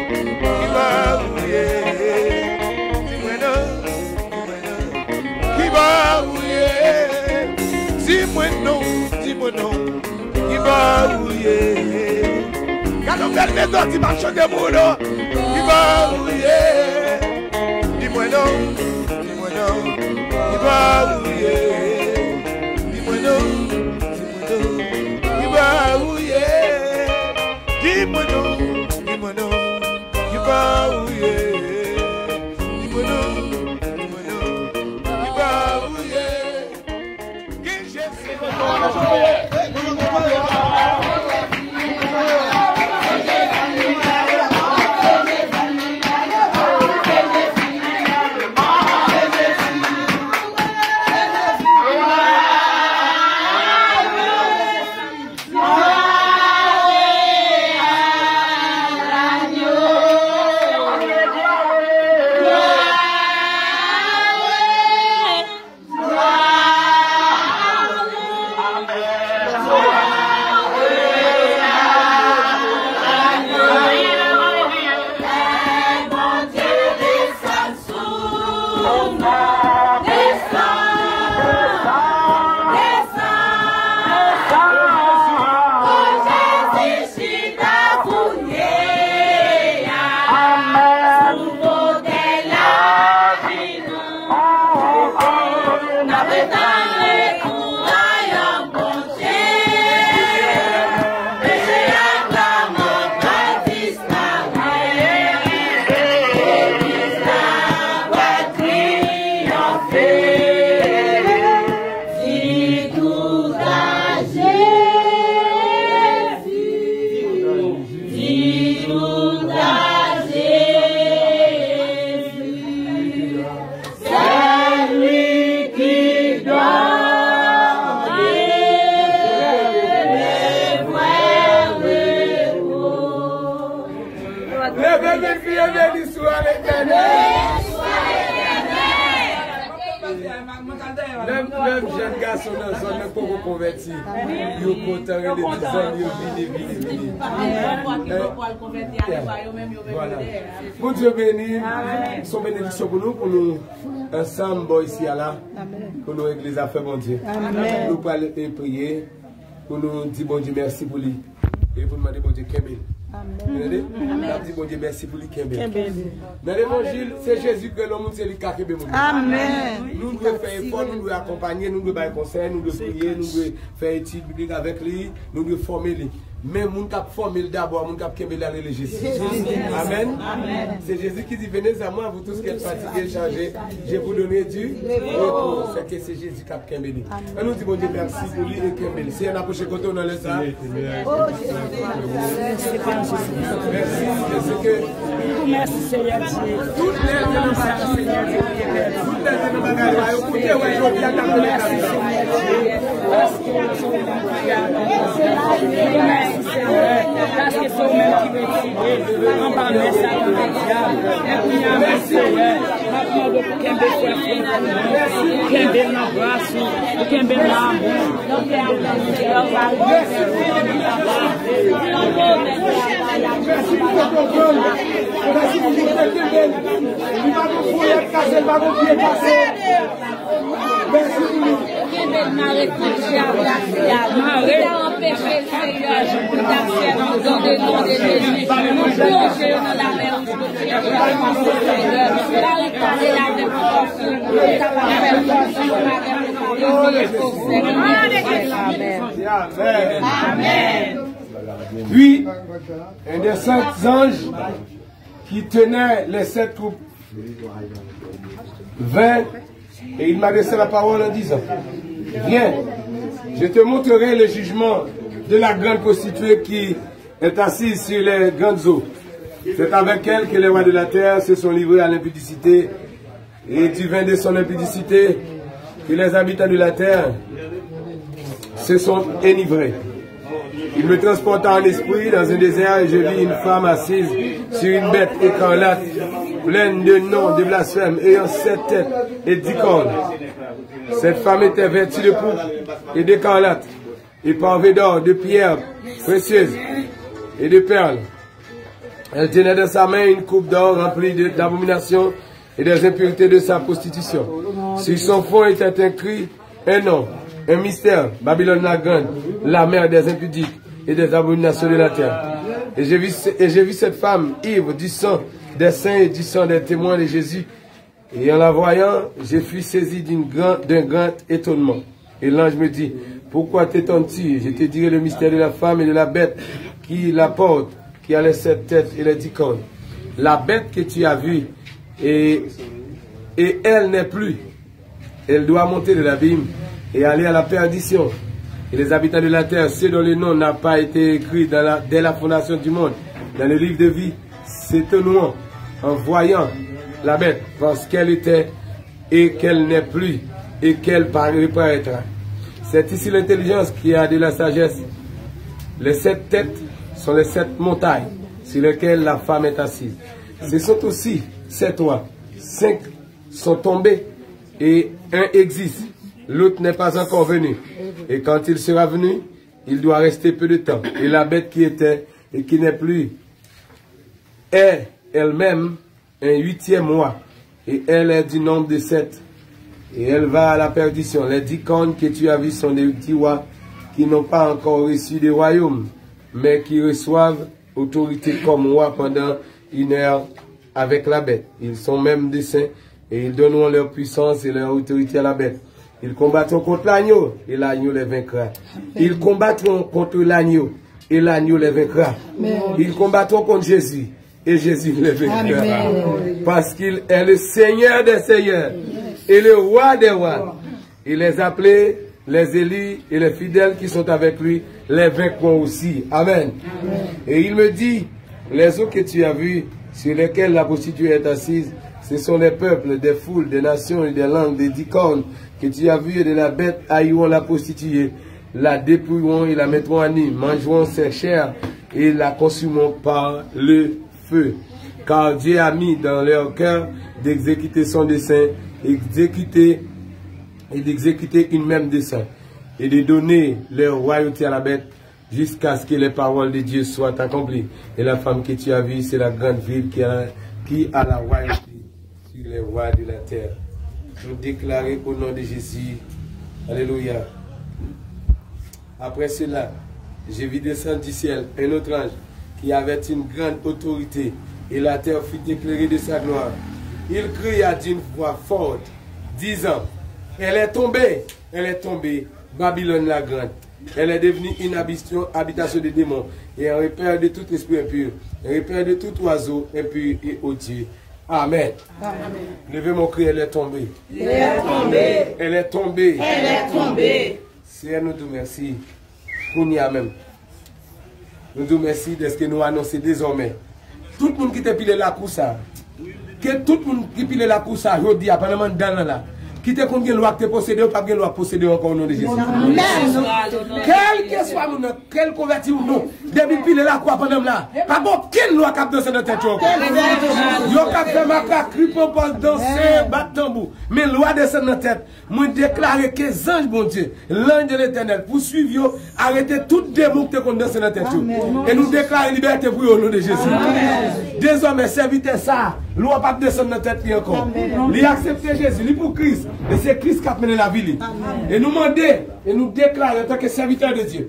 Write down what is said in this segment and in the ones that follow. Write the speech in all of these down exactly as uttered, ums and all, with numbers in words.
Ki bò ou ye? Di mwen non, di mwen non. Ki bò ou ye? Di mwen non, di mwen non. Ki bò ou ye? Gade yon bèl melodi m ap chante pou ou non. Ki bò ou ye? Di mwen non, di mwen non. Ki bò ou ye? Di mwen non, di mwen non. Ki bò ou ye? Di mwen non, di mwen non. Ki bò ou ye? Di mwen non, di mwen non. Ki bò ou ye? Gen Jezi. Leve men, kriye beni sou a Letènèl. Menm, menm jèn gason nan zòn nan poko konvèti. Yo kontan rele ti zanmi yo vini, vini, vini. Vwala. Bondye beni. Se yon benediksyon pou nou, pou nou ansanm bò isi a la, pou nou regle zafè Bondye. Nou pral, e, priye pou nou di Bondye mèsi pou li. E pou nou mande Bondye kenbe l. Tande? N ap di Bondye mèsi pou li, kenbe l. Nan levanjil, se Jezi ki rele yon moun, se li ki ka kenbe moun. Nou dwe fè efò, nou dwe akonpanye, nou dwe bay konsèy, nou dwe priye, nou dwe fè etid biblik avèk li, nou dwe fòme li. Men moun k ap fòme l dabò, moun k ap kenbe l, l rele Jezi. Amèn. Se Jezi ki di, venez à moi, vous tous qui êtes fatigués, chargés, je vous donnerai du repos. Se ke se Jezi k ap kenbe li. Ann nou di Bondye mèsi pou li e kenbe li. Seyè, n apwoche kote w nan lè sa a. Mèsi, paske tout lè te nan bagay sa yo, Seyè Dye, kenbe li. Tout lè te nan bagay sa yo, pou te wè jodi a, t ap mèsi, Seyè Dye. Mèsi, Senyè. Paske se ou menm ki retire anba men Satan ak dyab. Epi, amèn, Senyè. M ap mande w pou kenbe frè Frank, pou kenbe l nan gras ou, pou kenbe l nan amou, pou kenbe l nan liyè. Mèsi pou kote w pran l. Mèsi pou kote w kenbe l. Li pa gon ponyèt kase, li pa gon pye kase. Mèsi pou li. Kenbe l mare tout dyab la, dyab. Mare. Ki ta anpeche l, Senyè, pou l ta sèvi w, nan le non de Jezi. Nou plonje yo nan lanmè wouj. Puis un des saints anges qui tenait les sept coupes vint et il m'adressa la parole en disant, viens, je te montrerai le jugement de la grande prostituée qui est assise sur les grandes eaux. C'est avec elle que les rois de la terre se sont livrés à l'impudicité et du vin de son impudicité que les habitants de la terre se sont enivrés. Il me transporta en esprit dans un désert et je vis une femme assise sur une bête écarlate, pleine de noms de blasphème, ayant sept têtes et dix cornes. Cette femme était vêtue de pourpre et d'écarlate, et parée d'or, de pierres précieuses et de perles. Elle tenait dans sa main une coupe d'or remplie de- d'abominations et des impuretés de sa prostitution. Sur son front était écrit un nom, un mystère, Babylone la grande, la mère des impudiques et des abominations de la terre. Et j'ai vu, et j'ai vu cette femme ivre du sang des saints et du sang des témoins de Jésus. Et en la voyant, je fus saisi d'une grand, d'un grand étonnement. Et l'ange me dit, pourquoi t'étonnes-tu? Je te dirai le mystère de la femme et de la bête qui la porte, qui a les sept têtes et les dix cornes. La bête que tu as vue, et, et elle n'est plus. Elle doit monter de l'abîme et aller à la perdition. Et les habitants de la terre, ceux dont le nom n'a pas été écrit dans la- dès la fondation du monde, dans le livre de vie, s'étonneront en voyant la bête, parce qu'elle était et qu'elle n'est plus et qu'elle par- reparaîtra. C'est ici l'intelligence qui a de la sagesse. Les sept têtes sont les sept montagnes sur lesquelles la femme est assise. Ce sont aussi sept rois. Cinq sont tombés et un existe. L'autre n'est pas encore venu. Et quand il sera venu, il doit rester peu de temps. Et la bête qui était et qui n'est plus est elle-même un huitième roi, et elle est du nombre de sept, et elle va à la perdition. Les dix cornes que tu as vues sont les dix rois qui n'ont pas encore reçu de royaume, mais qui reçoivent autorité comme rois pendant une heure avec la bête. Ils sont même des saints, et ils donneront leur puissance et leur autorité à la bête. Ils combattront contre l'agneau, et l'agneau les vaincra. Ils combattront contre l'agneau, et l'agneau les vaincra. Ils combattront contre Jésus, et Jésus les vaincra. Parce qu'il est le Seigneur des seigneurs et le Roi des rois. Et les appelés, les élus et les fidèles qui sont avec lui les vaincront aussi. Amen. Et il me dit, les eaux que tu as vues, sur lesquelles la prostituée est assise, ce sont les peuples, des foules, des nations et des langues, des dix cornes que tu as vues et de la bête haïront la prostituée, la dépouilleront et la mettront à nu, mangeront ses chairs et la consumeront par le feu. Car Dieu a mis dans leur cœur d'exécuter son dessein, exécuter et d'exécuter une même dessein, et de donner leur royauté à la bête, jusqu'à ce que les paroles de Dieu soient accomplies. Et la femme que tu as vue, c'est la grande ville qui a, qui a la royauté sur les rois de la terre. Nous déclarer au nom de Jésus. Alléluia. Après cela, je vis descendre du ciel un autre ange qui avait une grande autorité, et la terre fut éclairée de sa gloire. Il cria d'une voix forte, disant, elle est tombée, elle est tombée, Babylone la grande. Elle est devenue une habitation, habitation de démons et un repère de tout esprit impur, un repère de tout oiseau impur et odieux. Amen. Amen. Leve men w, kriye, elle est tombée. Elle est tombée. Elle est tombée. Elle est tombée. Seyè, nou di w mèsi. Kounye a menm, nou di w mèsi dèske nou anonse dezòmè tout moun ki te pile lakou sa, ke tout moun ki pile lakou sa jodi a, pandan m anndan l la, ki te konn gen lwa k te posede yo, p ap gen lwa k posede yo ankò, o non de Jezi. Amèn. Kèlkeswa moun nan, kèl konvèti ou non, depi l pile lakou a pandan m la, pa gen okenn lwa k ap danse nan tèt yo ankò. Yo k ap fè makak, ri, ponpòz, danse, bat tanbou. Men lwa desann nan tèt. Mwen deklare ke zanj Bondye, l'ange de l'Éternel, pou swiv yo, arete tout demon ki te konn danse nan tèt yo. Amèn. E nou deklare libète pou yo, o non de Jezi. Amèn. Dezòmè, sèvitè sa a, lwa p ap desann nan tèt li ankò. Amèn. Li aksepte Jezi, li pou Kris, e se Kris k ap mennen lavi li. Amèn. E nou mande, e nou deklare antanke sèvitè de Dye,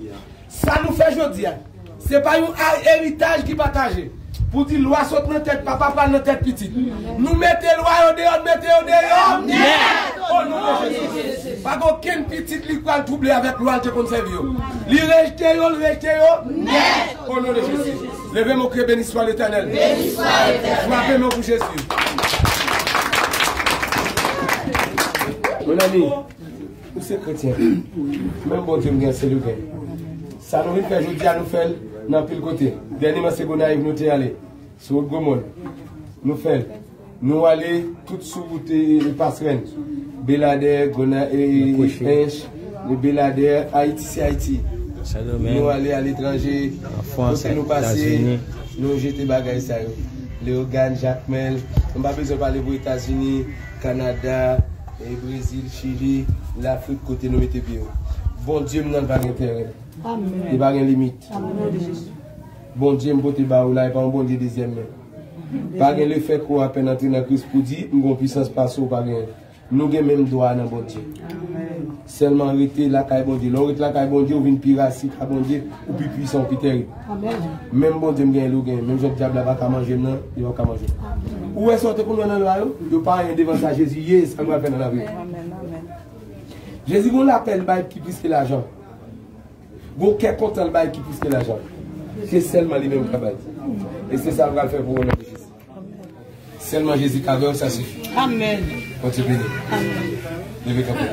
sa nou fè jodi a, se pa yon a- eritaj ki pataje. Pou di lwa sot nan tèt papa, pral nan tèt pitit. Nou mete lwa yo deyò, n mete yo deyò. Nèt! O non de Jezi. Pa gen okenn pitit li pral twouble avèk lwa l te konn sèvi yo. Li rejte yo, l rejte yo. Nèt! O non de Jezi. Leve men w, kriye, béni soit l'Éternel. Frape men w pou Jezi. Mon ami, ou se kretyen. Menm Bondye m gen, se li w gen. Sa nou vin fè jodi a, nou fè l nan anpil kote. Dènyèman, se Gonayiv nou te ale. Sou wout Gwomòn. Nou fè l. Nou ale tout sou wout, e, Pasrèn. Beladè, Gona-, e, Ench, Beladè, Ayiti se Ayiti. Nou ale aletranje, kote nou pase, nou jete bagay sa yo. Leyogàn, Jakmèl, nou pa bezwen pale pou Etazini, Kanada, e, Brezil, Chili, Lafrik, kote nou mete pye yo. Bondye m nan pa gen tèren. Amèn. Li pa gen limit. Amèn. Bondye m pote ba ou la, e pa yon Bondye dezyèm men. Pa gen lefèt ke w apèn antre nan Kris pou di, m gen yon pisans pase w pa genyen. Nou gen menm dwa a nan Bondye. Sèlman rete lakay Bondye. Lè w ret lakay Bondye, ou vin pi rasis a Bondye, ou pi pwisan, ou pi tèrib. Menm Bondye m genyen, li w genyen. Menm jan dyab la pa ka manje m nan, li pa ka manje w. Ou wè sa w te konn wè nan lwa yo? Yo pa anyen devan sa Jezi ye, sa l pral fè nan lavi w. Jezi gen yon lapè l bay ki plis ke lajan. Gon kè kontan l bay ki plis ke lajan. Se sèlman li menm k ka bay. E se sa l pral fè pou ou nan Jezi. Sèlman Jezi ka vè w, sa sifi. Amèn. Bondye beni. Amèn. Leve kanpe.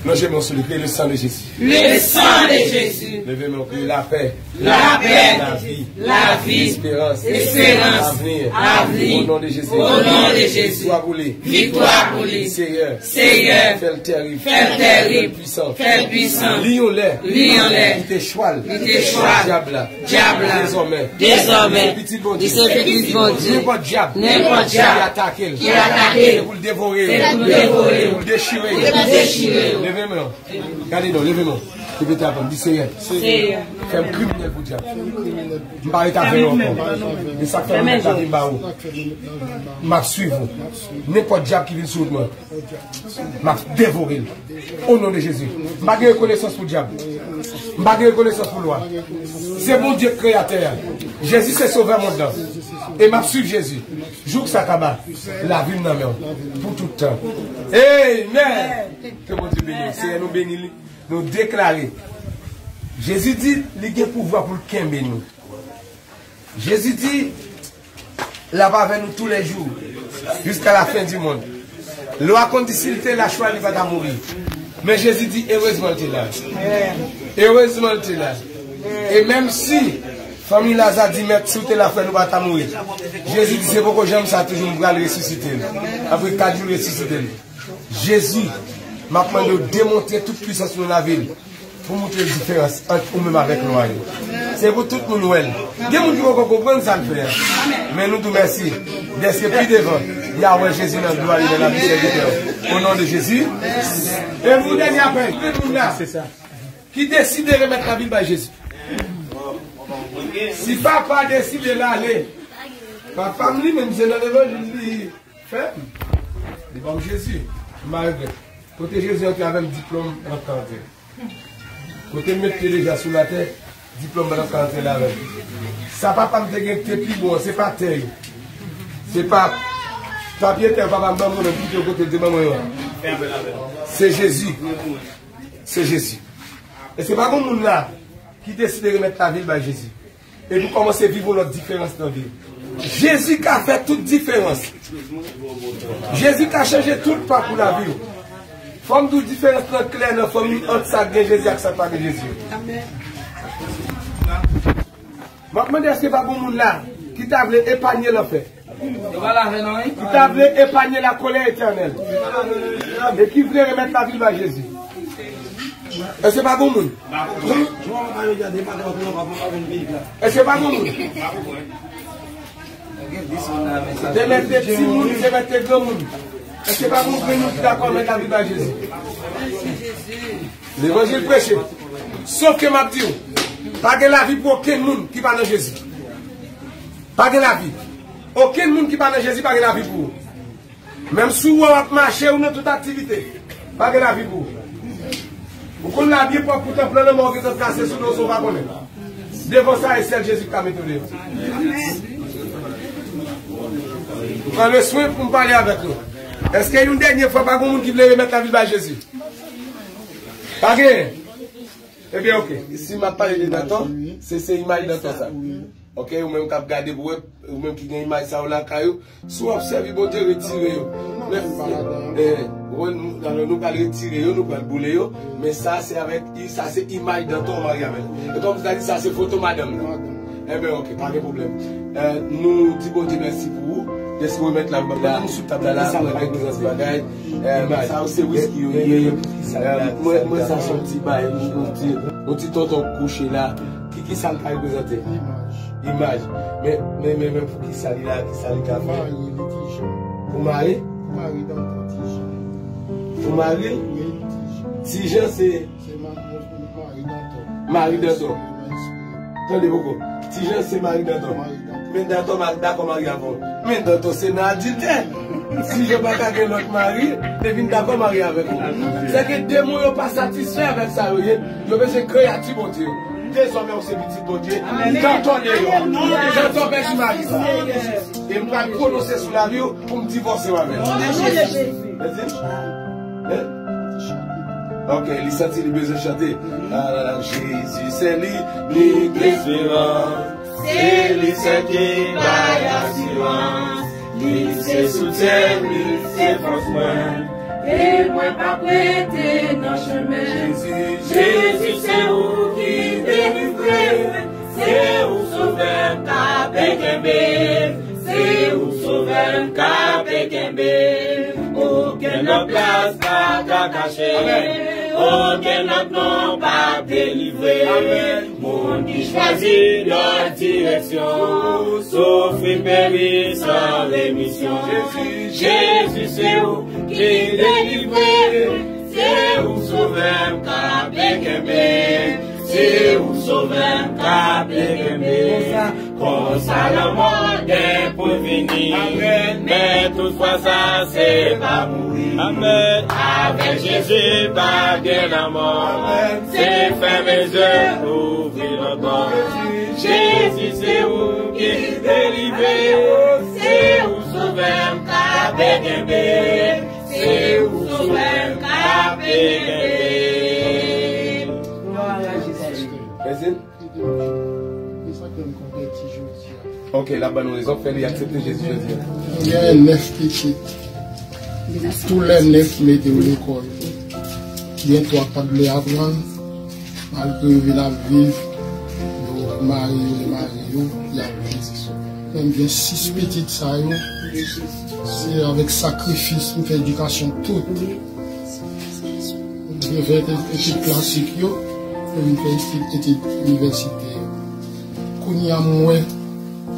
Lonje men w sou li, kriye le sang de Jésus. Le sang de Jésus. Leve men w, kriye lapè. Lapè. Lavi. Lavi. Esperans. Esperans. Avni. Avni. O non de Jezi. O non de Jezi. Viktwa pou li. Viktwa pou li. Seyè. Seyè. Fè l tèrib. Fè l tèrib. Fè l pwisan. Fè l pwisan. Li yon lè. Li yon lè. Li te chwal. Li te chwal. Dyab la. Dyab la. Dezòmè. Dezòmè. Li se pitit Bondye. Li se pitit Bondye. Nenpòt dyab. Nenpòt dyab. Ki atake l. Ki atake l. Se pou l devore yo. Se pou l devore yo. Se pou l dechire yo. Se pou l dechire yo. Leve men w. Gade non, leve men w. Leve ta pran. Di Seyè. Seyè. Fè m kriminèl pou dyab. M pa ret avè yo ankò. E sa k fè m met lavi m ba ou. M ap swiv ou. Nenpòt dyab ki vin sou wout mwen, m ap devore l. O non de Jezi. M pa gen rekonesans pou dyab. M pa gen rekonesans pou lwa. Se Bondye k kreyatè a. Jezi se sovè mond lan. E m ap swiv Jezi. Jouk sa kaba. Lavi m nan men w. Pou tout tan. Amen. Ke Bondye beni w. Seyè, nou beni li. Nou deklare. Jezi di li gen pouvwa pou l kenbe nou. Jezi di l ap avè nou tou lè jou, jiska la fen di mond. Lwa konn di si l te la chwa li pa ta mouri. Men Jezi di erezman l te la. Erezman l te la. E menm si fanmi Laza di, mèt, si w te la frè nou pa ta mouri. Jezi di se poko janm sa, toujou m pral resisite l. Apre kat jou l resisite l. Jezi, m ap mande w demontre tout pwisans nou nan lavi l. Pou moutre diferans ant ou menm avèk lwa yo. Se pou tout moun wè l. Gen moun ki poko konprann sa l fè a. Men nou di w mèsi dèske pi devan y a wè Jezi nan glwa li nan lavi sèvitè w. O non de Jezi. E pou dènye apèl, tout moun la ki deside remèt lavi l bay Jezi. Si papa deside l ale, papa m li menm se nan levanjil li fè m. Li ban m Jezi. M pa regrèt. Kote Jezi antre avè m diplòm nan karantyen. Kote m mete deja sou latè, diplòm nan karantyen la avè m. Sa papa m te gen ki te pi bon an, se pa tè yo. Se pa papye tè yo papa m ban mwen menm kite yo kote l te ban mwen yo an. Se Jezi. Se Jezi. E se pa gon moun la ki deside remèt lavi l bay Jezi. Epi w kòmanse viv yon lòt diferans nan vi w. Jezi ka fè tout diferans. Jezi ka chanje tout pakou lavi w. Fò m di w diferans lan klè nan fanmi ant sa k gen Jezi ak sa k pa gen Jezi. M ap mande èske pa gon moun la ki ta vle epanye lanfè? Yo pa lave non, wi. Ki ta vle epanye la kolè etènèl. E ki vle remèt lavi l bay Jezi. Èske pa gon moun? Èske pa gon moun? Se mèt de timoun, se mèt de granmoun. Èske pa gon granmoun ki dakò mèt lavi l bay Jezi? Levanjil preche. Sof ke m ap di w, pa gen lavi pou okenn moun ki pa nan Jezi. Pa gen lavi. Okenn moun ki pa nan Jezi pa gen lavi pou ou. Menm si w wè w ap mache, ou nan tout aktivite, pa gen lavi pou ou. Ou konn la byen pwòp pou tanp lan, lanmò gentan trase sou do w san w pa konnen. Devan sa, e sèl Jezi ki ka mete w deyò. Pran le swen pou m pale avèk nou. Èske yon dènye fwa pa gen moun ki vle remèt lavi l bay Jezi? Pa genyen. Ebyen, oke. Si m ap pale de Dantò, se, se imaj Dantò sa. Oke, ou menm k ap gade pou wè, ou menm ki gen imaj sa yo lakay ou, si w ap sèvi Bondye, retire yo. Men, eh, wè, nou, alò, nou pral retire yo, nou pral boule yo, men sa se avèk, sa se imaj Dantò w marye avè l. E kòm sa di, sa se foto madanm nan. Enben, oke, pa gen pwoblèm. Eh, nou di Bondye mèsi pou ou, dèske w remèt la, la, sou tab la, la, pou reprezans bagay. Eh, sa yo se wiski yo ye. Eh, mwen, mwen, sa se yon ti bay, yon ti, yon ti tonton kouche la. Ki, ki sa l ka reprezante? Imaj. Imaj. Men, men, men, men pou ki sa li la, ki sa li ka fè? Pou mari li Tijan. Pou mari? Pou mari Dantò Tijan. Pou mari l? Wi, Tijan. Tijan se? Se ma-, mari Dantò. Mari Dantò. Nan espri. Tande poko. Ti Jan se mari Danton. Men Danton ma- dakò marye avè w. Men Danton se nan adiltè. Ti Jan pa ka gen lòt mari, li vin dakò marye avèk ou. Sèke demon yo pa satisfè avèk sa yo ye. Yo bezwen kreyati Bondye yo. Dezòmè ou se pitit Bondye. Danton deyò. Danton pèdi mari sa. E m pral pwononse sou lavi w pou m divòse w avè l. Mèsi. Hein? Ok, li santi li bezwen chante. Ah, Jezi se li, li esperans. Se li sèl ki bay asirans. Li se soutyen, li se fòs mwen. E mwen p ap rete nan chemen. Jezi, Jezi se ou ki delivre. Se ou sovè m k ap kenbe. Se ou sovè m k ap kenbe. Okenn lòt plas pa ka kache. Okenn lòt non p ap delivre. Moun ki chwazi lòt direksyon soufri peri san remisyon. Jezi se ou ki delivre. Se ou sovè m k ap kenbe. Se ou sovè m k ap kenbe. Konsa lanmò gen pou l fini. Men toutfwa sa se pa mouri. Avèk Jezi pa gen lanmò. Se fèmen je, louvri lòt bò. Jezi se ou ki delivre. Se ou sovè m k ap kenbe. Se ou sovè m k ap kenbe. Glwa a Jezi. Mèsi. E sa ke m konvèti jodi a. Ok, l ap ban nou rezon k fè li aksepte Jezi jodi a. Gen nèf pitit. Tou lè nèf mete yo lekòl. Gen twa k pa t vle aprann. Malgre yo vin ap viv, yo mare yo, yo mare yo, y ap viv. Men m gen sis pitit sa yo, se avèk sakrifis m fè edikasyon tout. M te fè etid klasik yo, epi m fè etid, etid inivèsitè yo. Kounye a m wè,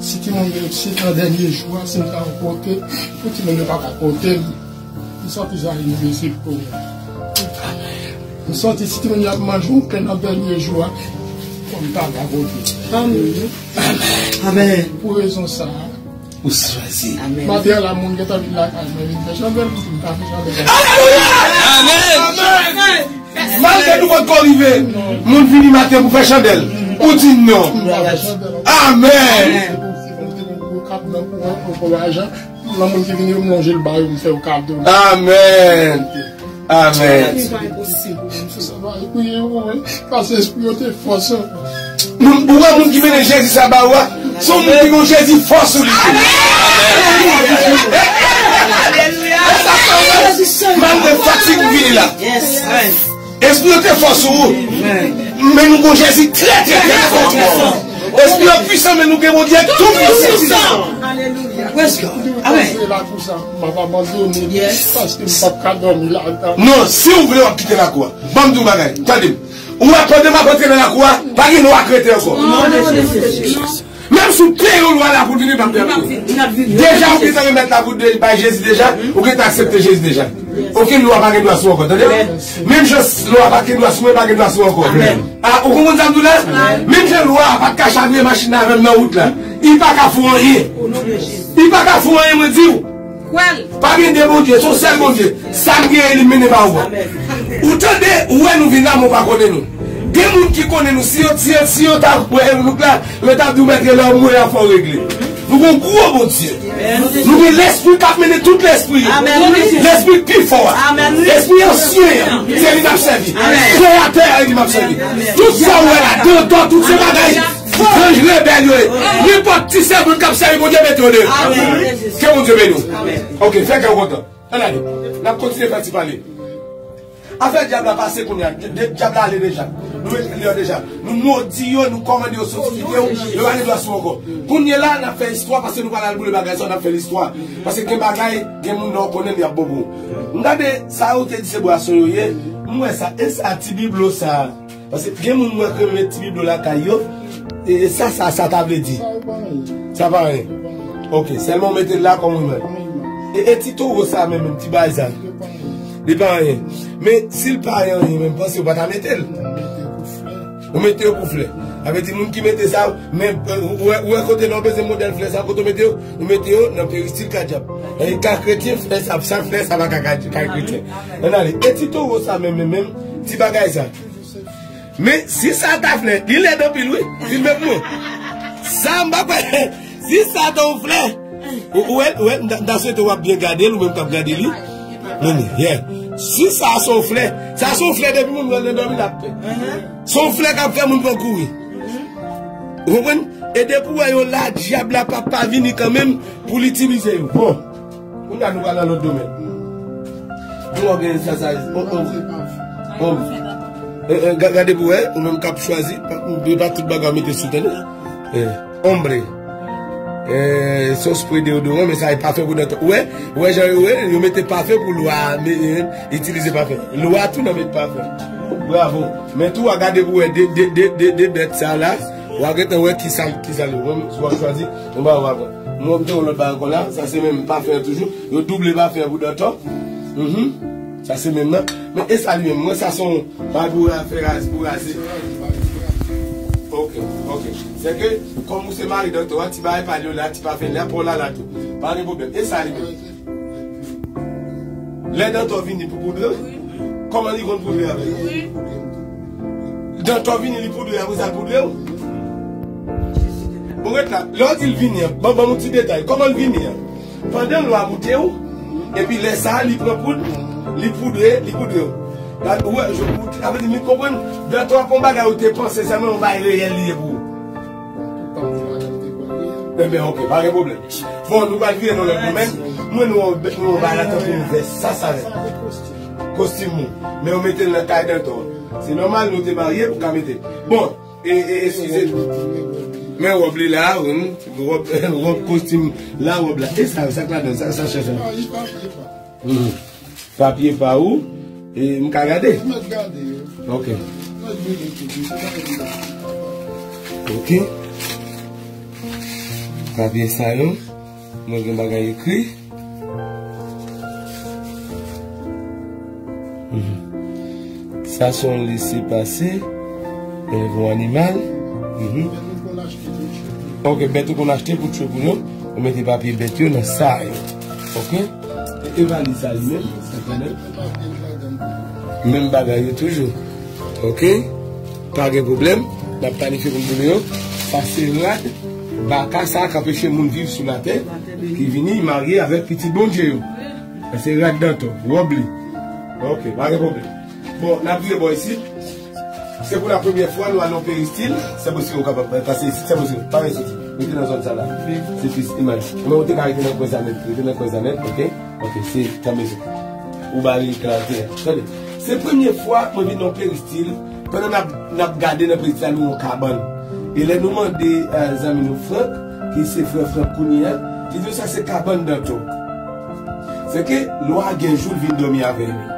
si timoun yo, si nan dènye jou a, si m ta pote, pou timoun yo pa ka pote m, m santi sa envizib pou mwen. M santi si timoun yo ap manje yon pen nan dènye jou a, fò m ta ka pote. Amèn. Amèn. Pou rezon sa a, Ou swazi. Maten an la, moun gentan vin lakay mwen, vin fè chandèl, m di m pa fè chandèl. Amèn! Amèn! Malgre nou potko rive, moun vini maten pou fè chandèl. Ou di non. M pa fè chandèl. Amèn! Se pou, se pou m te gen gwo kab nan kouran, yon gwo lajan, nan moun ki vini yo, m lonje l ba yo, m fè yo kado. Amèn! Amèn. Sa va priye pou mwen, paske espri yo te fòs. Moun, ou wè moun ki mennen Jezi sa ba ou a, se yon moun ki gen yon Jezi fò sou li tou. Alelouya. Malgre fatig ou vini la. Espri yo te fò sou ou. Men nou gen yon Jezi trè, trè, trè fò. Espri yo pwisan, men nou gen Bondye tou pwisan. Alelouya. Praise God. Amèn. M ap abandone paske m p ap ka dòmi ladan. Non, si w vle, w ap kite lakou a. Ban m di w bagay. Tande m. Ou wè, pandan m ap antre nan lakou a, pa gen lwa k rete ankò. Menm si w peye yon lwa la pou l vini, l p ap vini. Deja, ou gentan remèt la pou de- bay Jezi deja, ou gentan aksepte Jezi deja. Okenn lwa pa gen dwa sou ou ankò, tande? Menm jan lwa pa t gen dwa sou mwen, pa gen dwa sou ou ankò. A, ou konprann sa m di w la? Menm jan lwa a pa t ka chavire machin nan avè m nan wout la, li pa ka fè w anyen. Li pa ka fè w anyen, mwen di w. Pa gen de Bondye, se yon sèl Bondye. Sa n genyen, li mennen ba ou. Ou tande, ou wè nou vin la, men w pa konnen nou. Gen moun ki konnen nou, si yo, si yo, si yo ta wè nou la, yo t ap di w, mèt, lè w mouri a fò w regle. Nou gen yon gwo Bondye. Nou gen lespri k ap mennen tout lespri. Lespri k pi fò a. Lespri ansyen an. Se li n ap sèvi. Kreyatè a, e li m ap sèvi. Tout sa w wè la, dantò, tout se bagay zanj rebèl yo ye. Nenpòt ti sèvant k ap sèvi Bondye, mete yo deyò. Ke Bondye beni w. Ok, fè kè w kontan. Ann ale. N ap kontinye fè ti pale. Afè dyab la pase kounye a. Dye- dye- Dyab la ale deja. Nou mete l deyò deja. Nou modi yo, nou kòmande yo soti kite w. Yo pa gen dwa sou ankò. Kounye la, n ap fè istwa paske nou pa al boule bagay sa, n ap fè listwa. Paske gen bagay, gen moun nan w konnen li ap bon pou ou. M gade sa yo te di se bwason yo ye. M wè sa. E sa ti biblo sa. Paske gen moun mwen k renmen met ti biblo lakay yo. E sa, sa, sa ta vle di? Sa pa anyen. Ok, sèlman w mete l la kòm rimè. E, e ti towo sa menm, menm ti bagay sa. Li pa anyen. Men si l pa anyen menm, panse w pa ta mete l. Ou mete yo pou flè. Sa vle di moun ki mete sa, men, euh, ou wè, ou wè kote lè w bezwen modèl flè sa, kote w mete yo, ou mete yo nan peristil kadyab. E ka kretyen flè sa, sa flè sa pa ka, ka, ka kretyen. Ann ale. E ti towo sa menm, menm, menm, ti bagay sa. Men, si sa ta flè, li lèd anpil, wi. Filme pou mwen. Sa, m pa kwè. Si sa ta yon flè, ou, ou wè, ou wè, m ta, m ta swete w ap byen gade l, ou menm k ap gade li. Men, yeah. Si sa se yon flè, sa se yon flè depi moun wè l nan dòmi l ap pè. Se yon flè k ap fè moun pran kouri. Ou konprann? E depi w wè yo la, dyab la p ap pa vini kanmenm pou l itilize yo. Bon. Kounye a nou pral nan lòt domèn. Nou wè gen sa, sa, oh, oh. Oh. Eh, eh, ga-, gade pou wè, ou menm k ap chwazi, pa, pa tout bagay w mete sou tèt ou. Eh, ombre. Eh, se yon spre deodoran, men sa e pafen pou dantò. Ou wè, ou wè jan yo, wè, yo mete pafen pou lwa, men, eh, itilize pafen. Lwa tou nan met pafen. Bravo. Men tou, a gade pou wè, de, de, de, de, de bèt sa la, w a gentan wè ki sa, ki sa li. Ou menm, si w ap chwazi, ou ba, ou ba pran. Mwen, m te yon lòt bagay ankò la, sa se menm pafen an toujou. Yo double pafen an pou dantò. Mhm. Sa se menm nan. Men e sa li menm. Mwen, sa se yon bagay pou raze, pou raze. Ok, ok. Se ke, kòm ou se mari dantò a, ti bagay pa l yo la, ti pafen la, pa w la la tou. Pa gen pwoblèm. E sa li menm. Lè dantò vini pou poudre, kòman li konn poudre avè l? Dantò vini, li poudre, apre sa l poudre w. Ou ret la, lè w di l vini an, ban, ban m yon ti detay. Kòman l vini an? Pandan lwa moute w, epi lè sa a, li pran poud, li poudre, li poudre w. La, ou wè, je, ou, sa vle di, m konprann, dantò a pa yon bagay ou te panse, sèlman yon bagay reyèl li ye pou ou. Enben, ok, pa gen pwoblèm. Bon, nou pral vire nan lòt domèn. Mwen, nou, nou, nou bay la tankou yon vès. Sa, sa vès. Kostim ou. Men ou mete l nan kay dantò. Se nòmal, nou te marye, ou ka mete. Bon, e, e, eskize. Men wòb li la, wi. Wòb, wòb kostim la, wòb la. E sa, sa k ladan, sa, sa chèche. Hmm. Papye pa ou, e m ka gade? Ou mèt gade yo. Ok. Mèt gade yo. Ok. Papye sa yo, mwen gen bagay ekri. Mhm. Sa se yon lese pase, yon animal. Mhm. Ok, bèt ou konn achte pou tchwe pou yo, ou mete papye bèt yo nan sa yo. Ok? E, e valiz sa li menm, sa ki menm? Menm bagay yo toujou. Ok? Pa gen pwoblèm. N ap planifye pou n boule yo. Sa se rad baka sa k anpeche moun viv sou latè, ki vini marye avèk pitit Bondye yo. Sa se rad dantò, wòb li. Ok, pa gen pwoblèm. Bon, n ap vire bò isit. Se pou la premyè fwa nou al nan peristil. Se posib ou kapab pase isit, se posib. Pa gen soti. Rete nan zòn sa la. Se plis imaj. Men ou te ka rete nan kwen sa nèt. Rete nan kwen sa nèt, ok? Ok, se tanmen se. Ou ba li klate. Tande. Se premye fwa mwen vin nan peristil. Pandan n ap, n ap gade nan peristil la, nou yon kabann. E lè nou mande, eh, zanmi nou Frank, ki se frè Frank kounye a, li di nou sa se kabann dantò. Se ke lwa gen jou l vin dòmi avè li.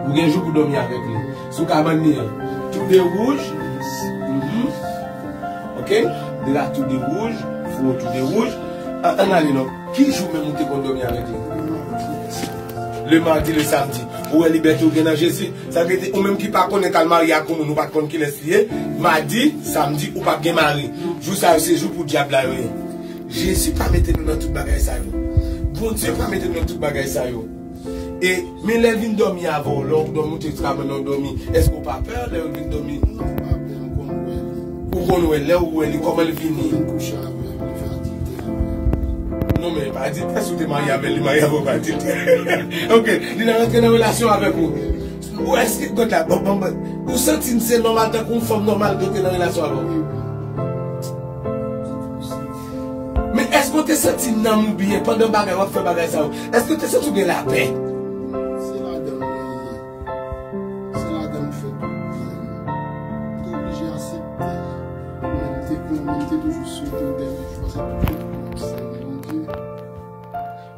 Ou gen jou pou dòmi avèk li. Sou kabann li an. Tou de wouj. Mhm. Ok? Dra tou de wouj. Fouwo tou de wouj. An, ann ale non. Ki jou menm ou te konn dòmi avèk li? Le mardi, le samdi. Ou wè libète ou gen nan Jezi. Sa vle di, ou menm ki pa konnen k al marye ak yon moun, ou pa t konn kilès li ye. Madi, samdi, ou p ap gen mari. Jou sa yo, se jou pou dyab la yo ye. Jezi pa mete nou nan tout bagay sa yo. Bondye pa mete nou nan tout bagay sa yo. E, men lè l vin dòmi avè w, lè w dòmi, ou te travay nan dòmi, èske w pa pè lè l vin dòmi? Non, m pa pè, m konn wè li. Ou konn wè, lè ou wè li, kòman l vini? Vin kouche avè m, li fè adiltè avè m. Non, men pa adiltè, si w te marye avè l, li marye avè w, pa adiltè. Ok, li nan rantre nan relasyon avèk ou. Ou èske, gòt la, bon, bon, bon, ou santi se nòmal tankou yon fanm nòmal ki te nan relasyon avè w? Men èske w te santi nanm ou byen pandan bagay w ap fè bagay sa yo? Èske w te santi w gen lapè? Se ladan l mwen ye. Se ladan m fèt. M te oblije aksepte. Men m te kon-, men m te toujou swete yon dènye jou, paske tout moun ap sèvi Bondye.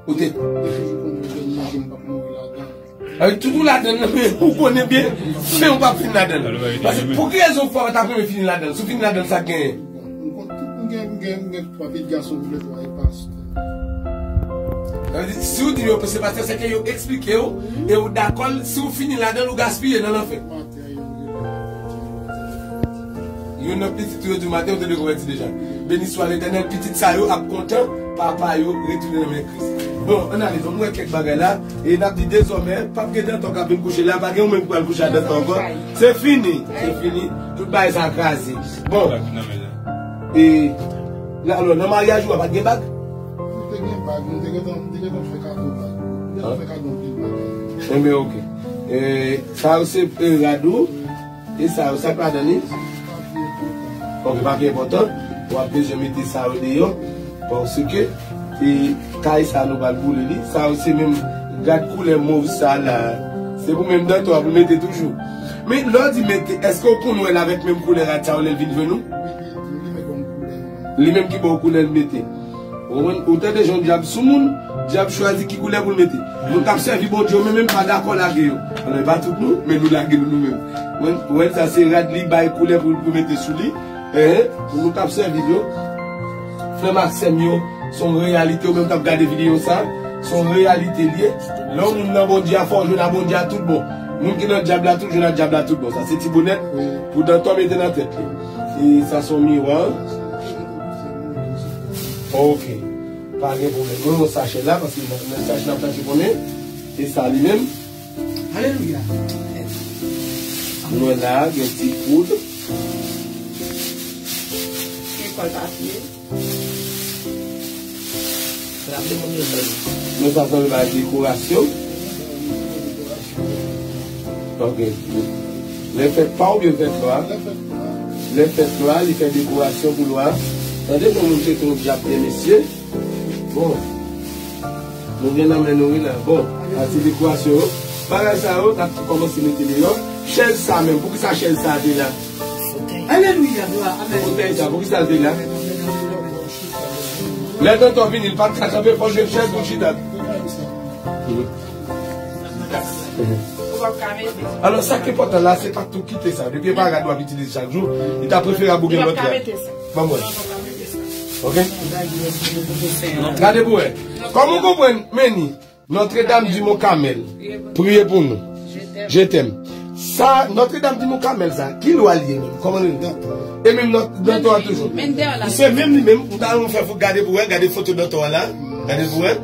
Ou te... M te toujou konnen dènye jou m p ap mouri ladan. Avèk tout ou ladan nan, men ou konnen byen, fen ou p ap fin ladan. Paske pou ki rezon fò w ta renmen fini ladan? Si w fini ladan, sa k genyen? M konn tout, m gen, m gen, m gen twa pitit gason, m gen twa e pastè. Sa vle di, si w di yo se pastè, se ke yo eksplike w, e ou dakò l, si w fini ladan, ou gaspiye nan lanfè. Maten, yo rele m, Youn nan pitit ou yo di maten, yo te dekonvèti deja. Beni swa Letènèl, pitit sa yo ap kontan, papa yo retounen nan men Kris. Bon, ann ale, ban m wè kèk bagay la. E n ap di dezòmè, p ap gen dantò k ap vin kouche la, pa gen ou menm ki pral kouche a dantò ankò. Se fini, se fini. Tout bagay sa kraze. Bon. E, la, alò, nan maryaj ou a, pa t gen bag? M te gen bag, m te gentan, m te gentan fè kado bag. M te gentan fè kado anpil bag. Enben, oke. E, sa yo se, e, rad ou. E sa yo, sa k ladan li? Bon, papye enpòtan. W ap bezwen mete sa yo deyò. Paske, e, kay sa nou pral boule li. Sa yo se menm, gad koulè mov sa la. Se pou menm dantò a pou mete toujou. Men, lè w di mete, èske w konn wè l avèk menm koulè rad sa yo lè l vin jwenn ou? Li menm ki ba w koulè l mete. Ou konprann? Ou tande jan dyab sou moun, dyab chwazi ki koulè pou l mete. Moun k ap sèvi Bondye yo menm, menm pa dakò lage yo. Alò, e pa tout nou, men nou lage nou, nou menm. Ou konprann? Ou wè sa se rad li bay koulè pou, pou mete sou li. Enhen, pou nou k ap sèvi l yo. Frè m ak sè m yo, se yon reyalite, ou menm k ap gade videyo sa, se yon reyalite l ye. Lè yon moun nan Bondye a, fò w jwenn a Bondye a tout bon. Moun ki nan dyab la tou, jwenn a dyab la tout bon. Sa se ti bonèt pou dantò mete nan tèt li. E sa se yon miwa. Ok. Pa gen pwoblèm. Nou yon sachè la, paske nan, nan sachè n ap chache konnen. E sa li menm. Alelouya. Nou wè la, gen ti poud. Gen kòl papye. Men sa sanble bay dekorasyon. Ok. Lè fèt pa oubyen fèt lwa? Lè fèt lwa, li fè dekorasyon pou lwa. Tande jan moun cheke yon dyab, mesye. Bon. Nou gen nan men nou, wi, la. Bon, a ti dekorasyon yo. Bagay sa yo, n ap tou kòmanse mete deyò. Chèz sa menm, poukisa chèz sa te la? Alelouya, glwa, amèn. Fotèy sa, poukisa l te la? Lè dantò vini, li pa t ka kanpe, fò l jwenn chèz pou l chita. Alò, sa k enpòtan la, se pa tou kite sa. Depi e pa rad w ap itilize chak jou, li ta preferab ou gen lòt rad. Ban mwen. Ok? Gade pou wè. Kòm ou konprann, Meni, Notre Dame du Mont Carmel, priye pou nou. Je t'aime. Sa, Notre Dame du Mont Carmel sa, ki lwa l ye menm? Kòman l rele? E menm nan, dantò a toujou. Se menm li menm, m ta renmen fè fò gade pou wè, gade foto dantò a la. Gade pou wè.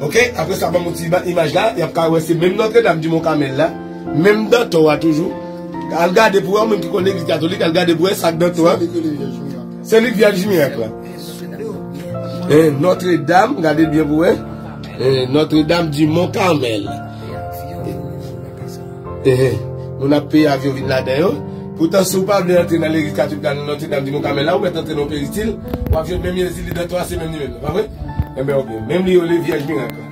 Ok, apre sa, ban m yon ti ba-, imaj la, y ap ka wè se menm Notre Dame du Mont Carmel la, menm dantò a toujou. Al gade pou wè, ou menm ki konn legliz katolik, al gade pou wè sa k dantò a. Se li k Vyèj Mirak la. Eh, Notre Dame, gade byen pou wè. Eh, Notre Dame du Mont Carmel. Eh, moun ap peye avyon vin ladan yo. Poutan, si w pa vle antre nan legliz katolik la, nan Notre Dame du Mont Carmel la, ou mèt antre nan peristil, w ap jwenn menm Jezi li dantò a, se menm li menm, pa vre? Enben, ok. Menm li yo le Vyèj Mirak la.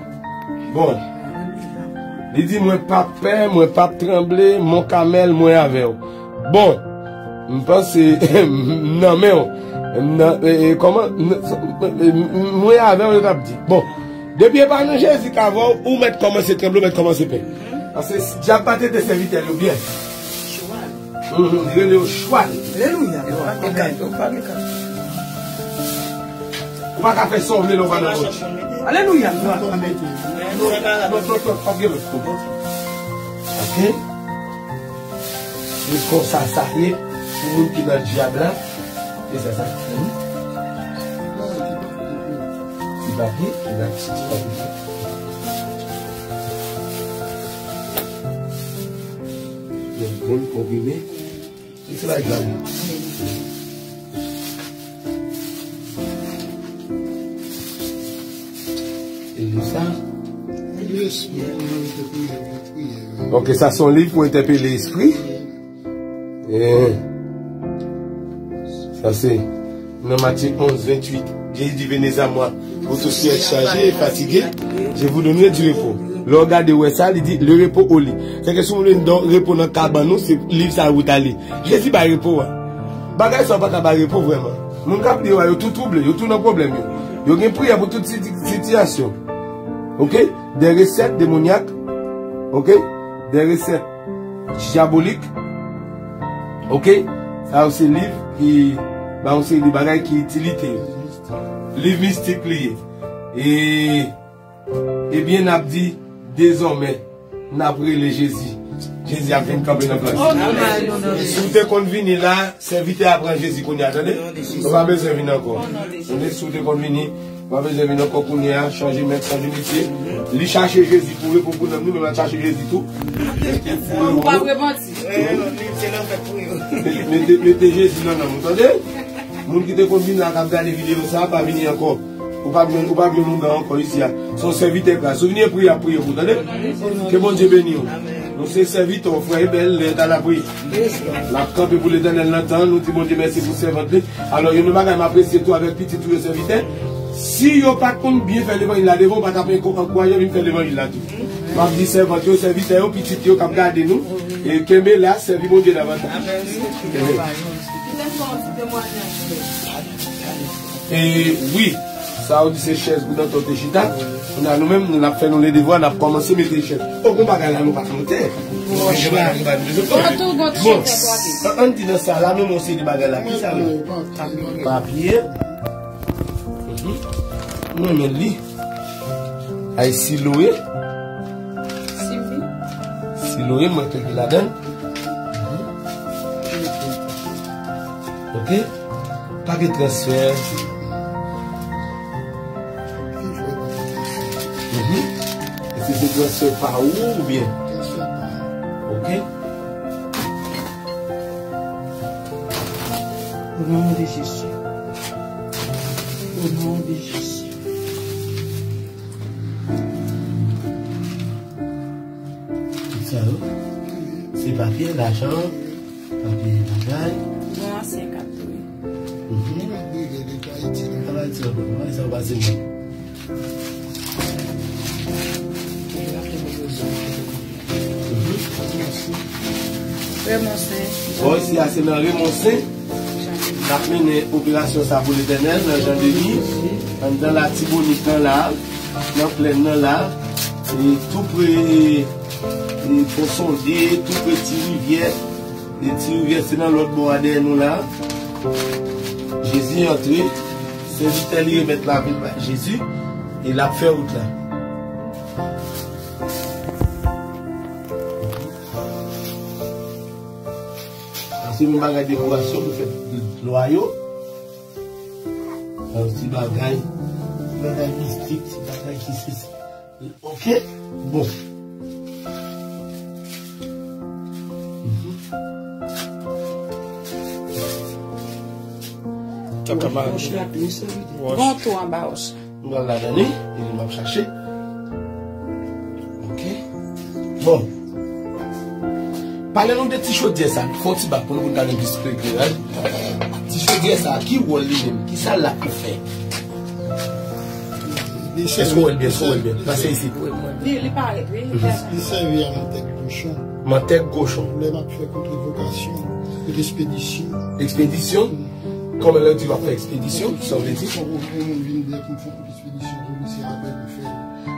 Bon. Li di, mwen p ap pè, mwen p ap tranble, Mont Carmel, mwen avè w. Bon. M panse, m nan men w. M nan, e, e, kòman? M nan, e, m, mwen avè w, yo t ap di. Bon. Depi e pa nan Jezi k avè w, ou mèt kòmanse tranble, ou mèt kòmanse pè. Paske dyab pa trete sèvitè l yo byen. Mhm, li rele yo chwal. Alelouya. Ou pa gen kat. Ou pa gen kat. Ou pa ka fè sa w vle lè w pa nan lòt. Alelouya. Lòt, lòt, lòt, pa gen lòt. Ok? Se konsa sa ye pou moun ki nan dyab la. E sa, sa. Mhm. Ti papye, ti papye, ti papye. Yon bon konprime. Li se la, li la. E li sa? Ok, sa se yon liv pou entèpele espri. Eh. Sa se nan Matye onz, venntuit. Jésus dit, venez à moi, vous tous qui êtes chargés et fatigués, je vous donnerai du repos. Lè w gade, w wè sa, li di, le repos au lit. Se ke si w vle nan repo nan kabann ou, se liv sa ou ta li. Jezi bay repo a. Bagay sa yo pa ka bay repo vrèman. Moun k ap li yo a, yo tou twouble, yo tou nan pwoblèm yo. Yo gen priyè pou tout siti-, sitiyasyon. Ok? Des recettes démoniaques. Ok? Des recettes diaboliques. Ok? Sa yo se liv ki ba yon seri de bagay ki itilite yo. Liv mistik li ye. E, ebyen, n ap di, dezòmè, n ap rele Jezi. Jezi ap vin kanpe nan plas. Si w te konn vini la, sèvitè a pran Jezi kounye a, tande? Ou pa bezwen vin ankò. Tande, si w te konn vini, ou pa bezwen vin ankò kounye a, chanje mèt, chanje metye. Li chache Jezi pou reponn pou nanm li, men l ap chache Jezi tou. Mete, mete Jezi nan nanm ou, tande? Moun ki te konn vin la, k ap gade videyo sa, pa vini ankò. Ou p ap jwenn, ou p ap jwenn ougan ankò isi a. Se yon sèvitè Kris. Ou vini e priye, ap priye pou, tande? Ke Bondye beni w. Nou se sèvitè w, frè Ebèl, lè ta la priye. L ap kanpe pou Letènèl nan tan, nou di Bondye mèsi pou sèvant li. Alò, youn nan bagay m apresye tou avèk pitit ou yo sèvitè, si yo pa t konn byen fè levanjil la devan, ou pa t ap anko-, ankouraje yo vin fè levanjil la tou. M ap di sèvant yo, sèvitè yo, pitit yo k ap gade nou, e kenbe la, sèvi Bondye davantaj. Amen. E wi, sa ou di se chèz pou Danton te chita. Kounye a nou menm, nou n ap fè nou ledevwa, n ap kòmanse mete chèz. O, gon bagay la nou pa t monte. Bon, an, ann di nan sa la, menm yon seri de bagay la. Ki sa menm? Papye. Mhm. Mwen menm li. Ay, siloye. Siloye, mwen peke ladan. Ok? Pa gen transfè. Mhm. Èske se transfè pa ou oubyen? Ok? Au nom de Jésus. Au nom de Jésus. Tout sa yo, se papye, lajan, papye bagay. Bon, ansyen kat tou, wi. Mhm. Travay ti ankò, travay sa yo pase mwen. Remonsen. Bon, isi a se nan Remonsen n ap mennen operasyon sa pou Letènèl, nan Jan Deni, anndan Latibonit nan la, nan plèn nan la, e tou pre, e Fon Sonde, tou pre Ti Rivyè, e Ti Rivyè se nan lòt bò a dèyè nou la. Jezi antre, sèvitè li remèt lavi l bay Jezi, e l ap fè wout la. Paske menm bagay dekorasyon pou fè lwa yo. Yon ti bagay, ti bagay mistik, ti bagay ki se, ok? Bon. Mhm. Sa ka mache. Bon, tou anba wòch. M pral ladan li, e li m ap chache. Ok. Bon. Pale nou de ti chodyè sa, fè yon ti bak pou nou, pou nou ta gen plis ekleraj. Ti chodyè sa, ki wòl li menm? Ki sa l la pou fè? Èske w wè l byen? Èske w wè l byen? Pase isit. Li, li parèt, wi. Mhm. Li sèvi a mantèg kochon. Mantèg kochon. Lè m ap fè kontrevokasyon, ekspedisyon. Ekspedisyon? Kòman lè w di w ap fè ekspedisyon? Sa w vle di? Fò pou moun vin dèyè pou m fè yon ekspedisyon pou misye apre pou fè.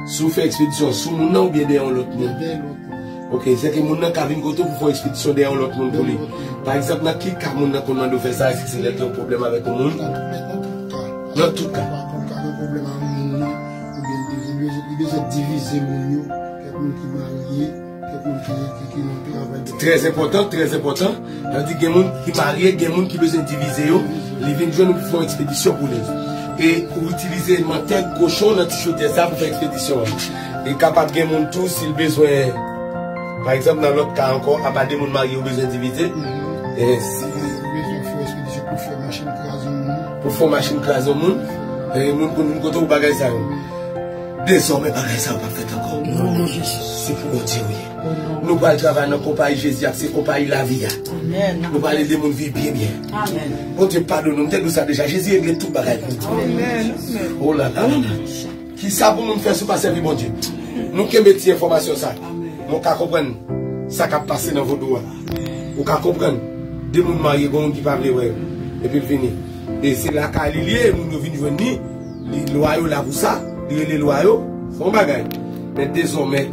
Si w fè ekspedisyon sou moun nan oubyen dèyè yon lòt moun? Dèyè lòt moun. Ok, sèke moun nan ka vin kote w pou fè yon ekspedisyon dèyè yon lòt moun pou li. Dèyè yon lòt moun. Pa egzanp, nan ki ka moun nan konn mande w fè sa, èske se lè l gen yon pwoblèm avèk yon moun? Nan, nan tout ka. Nan tout ka. Pa konn ka gen pwoblèm avèk moun nan, oubyen li bezwen, li bezwen divize moun yo, kèk moun ki marye, kèk moun ki, ki, ki nan travay. Trè enpòtan, trè enpòtan. Sa vle di gen moun ki marye, gen moun ki bezwen divize yo. Li vin jwenn ou pou fè yon ekspedisyon pou li. E ou itilize mantèg kochon nan ti chodyè sa pou fè ekspedisyon an. E kapab gen moun tou, si l bezwen, pa egzanp, nan lòt ka ankò, apa de moun marye ou bezwen divize. Mhm. E si ou bezwen fè yon ekspedisyon pou fè machin kraze yon moun. Pou fè yon machin kraze yon moun. E moun konn vin kote ou bagay sa yo. Dezòmè bagay sa yo p ap fèt ankò. Non, non, Jezi. Se pou Bondye ou ye. Nou pral travay nan konpayi Jezi a, se konpayi lavi a. Amèn. Nou pral ede moun viv byen, byen. Amèn. Bondye padone nou, m te di w sa deja. Jezi regle tout bagay pou nou. Amèn. Oh la la la la. Ki sa pou moun fè si w pa sèvi Bondye? Nou kenbe ti enfòmasyon sa. Amèn. Men w ka konprann sa k ap pase nan vodou a. Ou ka konprann. De moun marye, gen moun ki pa vle wè yo. Epi l vini. E se lakay li li ye, moun yo vin jwenn li. Li, lwa yo la pou sa. Li rele lwa yo. Se yon bagay. Men dezòmè,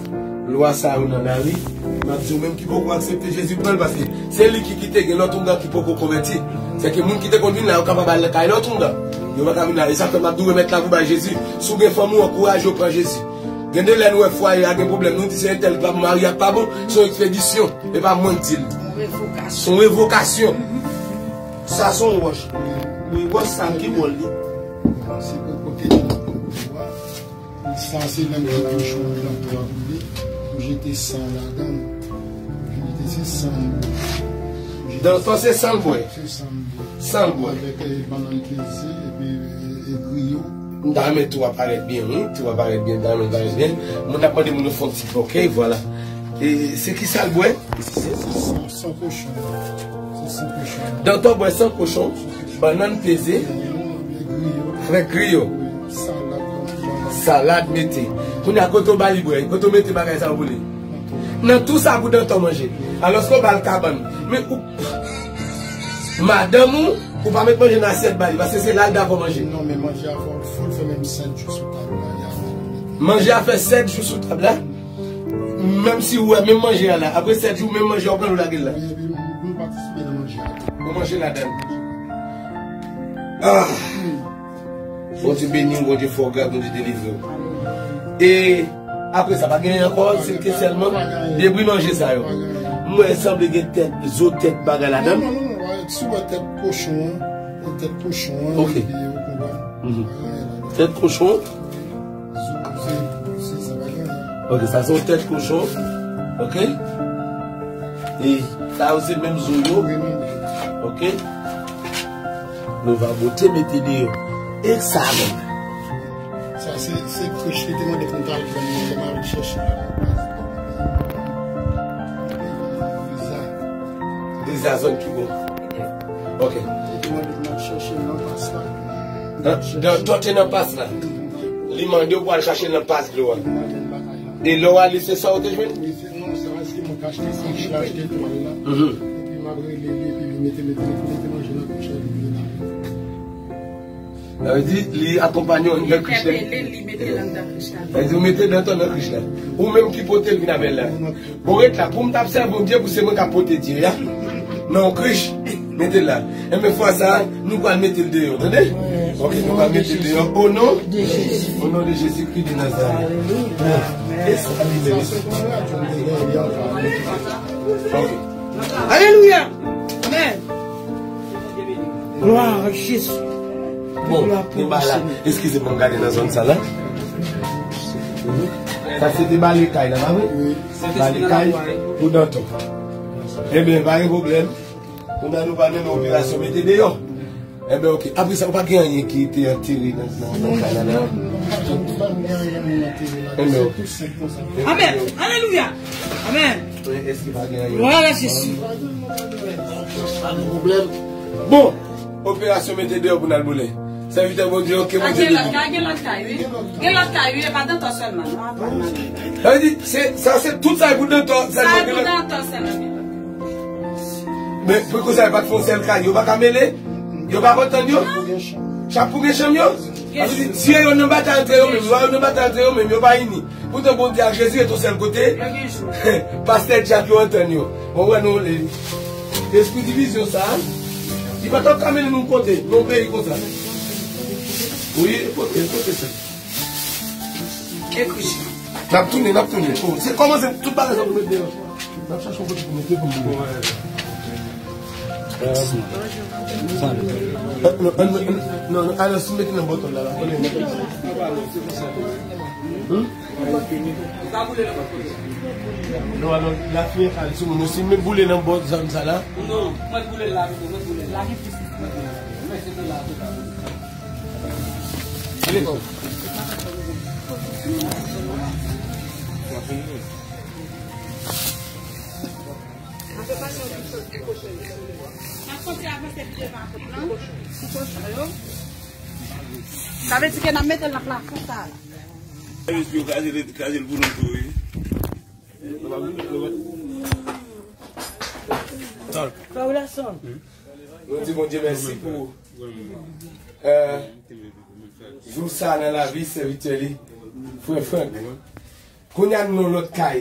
lwa sa yo nan lari. M ap di w menm ki poko aksepte Jezi pran l, paske se li ki kite gen lòt oungan ki poko konvèti. Sèke moun ki te konn vin la, yo kapab al kay lòt oungan. Yo pa ka vin la. E sa fè m ap di w remèt lavi w bay Jezi. Si w gen fanmi w, ankouraje yo pran Jezi. Gen de lè nou wè fwaye a gen pwoblèm, nou di se entèl ki pa bon, mari a pa bon, se yon ekspedisyon. E pa mwen k di l. Se yon revokasyon. Sa se yon wòch. Wi, wòch sa ki wòl li? Se pou pwoteje nan kò a. Sa se menm jan kochon nan twa boule, pou jete san ladan l. Pou jete se san l bwè. Pou jete Dantan se san l bwè. Se san l bwè. San l bwè. Avèk, eh, bannann peze, epi, eh, eh, griyo. M ta renmen tou a parèt byen, wi. Tou a parèt byen, m ta renmen l parèt byen. Moun ap mande moun yo fè yon ti bokè, vwala. E se ki sa l bwè? Se san, san kochon. Se san kochon. Dantan bwè san kochon, bannann peze, frèk griyo, salad mete. Kounye a, kote w ba li bwè? Kote w mete bagay sa yo pou li? Nan tou sa pou Dantan manje. Alòske w ba l kabann. Men ou, madanm ou, ou pa met manje nan asyèt ba li, paske se la l dakò manje. Non, men manje a fò, fò l fè menm sèt jou sou tab la, y a fè l mete. Manje a fè sèt jou sou tab la. Menm si ou wè menm manje a la, apre sèt jou, menm manje a, ou pran l ou lage l la. Wi, epi m, m patisipe nan manje a tou. Ou manje ladan l. Ah! Bondye beni w, Bondye fè w gras, Bondye delivre w. E apre sa, pa gen ankò, se te sèlman debri manje sa yo. M wè sanble gen tèt, zo tèt bagay ladan l. Non, non, non, non, si w wè tèt kochon an, e tèt kochon an, ok, epi ou konprann. Mhm. Pa gen anyen ladan l. Tèt kochon. Zo, se, se sa, pa gen anyen. Ok, sa se yon tèt kochon. Ok. E sa yo se menm zo yo. Wi, menm zo. Ok. Nou va bote mete deyò. E sa menm? Sa se, se krich li te mande pou m t al jwenn li, lè m al chèche l nan pas. Liza. Liza zòn ki bon. Ok. Li te mande pou m al chèche l nan pas la. Nan, nan, tòte nan pas la. Li mande w pou al chache l nan pas dlo a. Li mande l lakay la. E lè w ale, se sa w te jwenn? Wi, se, non, se paske mwen te achte, se mwen te achte twal la. Mhm. Epi m ap rele li, epi li mete, mete, mete, mete manje nan krich la, epi li lave. Sa vle di, li akonpanye w anndan krich la. Li entèpele l, li mete l anndan krich la. Sa vle di, ou mete Dantan nan krich la. Ou menm ki pote l vin avè l la. Bon, ret la, pou m t ap sèvi yon dye, pou se mwen k ap pote dye a. Nan yon krich, mete l la. Enben, fwa sa a, nou pral mete l deyò, tande? Ok, nou pral mete l deyò. O non? De Jezi. O non de Jezikri de Nazarèt. Alelouya. E sa li menm. Ok. Alelouya. Amèn. Glwa a Jezi. Bon, glwa pou ou, Senyè. Eskize m, m gade nan zòn sa la. Sa se te bale kay la, pa vre? Wi. Bale kay pou Danton. Ebyen, pa gen pwoblèm. Kounye a nou pral mennen operasyon mete deyò. Enben, ok. Apre sa, ou pa gen anyen ki te antere nan, nan, nan kay la, non? Enben, ok. Amèn. Alelouya. Amèn. Èske pa gen anyen? Glwa a Jezi. Pa gen pwoblèm. Bon, operasyon mete deyò pou n al boule. Sèvitè Bondye, ok, Bondye beni. Gen lòt kay, gen lòt kay, wi. Gen lòt kay, wi, e pa Danton sèlman, non. Sa vle di, se, sa se tout sa e pou Danton sèlman. Sa e pou Danton sèlman. Men, pou konsa, yo pa t fè yon sèl kay, yo pa ka mele, yo pa kontan yo. Chak pou gen chanm yo. Sa vle di, tiye yo nan batay antre yo menm, lwa yo nan batay antre yo menm, yo pa ini. Poutan Bondye ak Jezi ret yon sèl kote. Pastè Dyak yo antann yo. Bon, wè nou, le, lespri divizyon sa, li pa t ap ka mennen nou kote, nan yon peyi konsa. Wi, kote, kote sa. Ekri. N ap tounen, n ap tounen. Oh, se kòman se tout bagay sa pou mete deyò. N ap chache yon kote pou mete pou nou. Eh, non, non, non, non, non, alò, si mete nan bòtòl la, la, konnen. Hmm? Non, alò, lafimen kale sou moun yo. Si m met boule nan bò zòn sa la. Non, mwen boule la, mwen boule la. Ale, bon. Sa vle di ke n ap mete l nan plafon sa la. Sèvis pou yo kraze l, kraze l pou nou tou, wi. Frè Wilson. Nou di Bondye mèsi pou, eh, jou sa nan lavi sèvitè li, frè Frank. Kounye a nou nan lòt kay.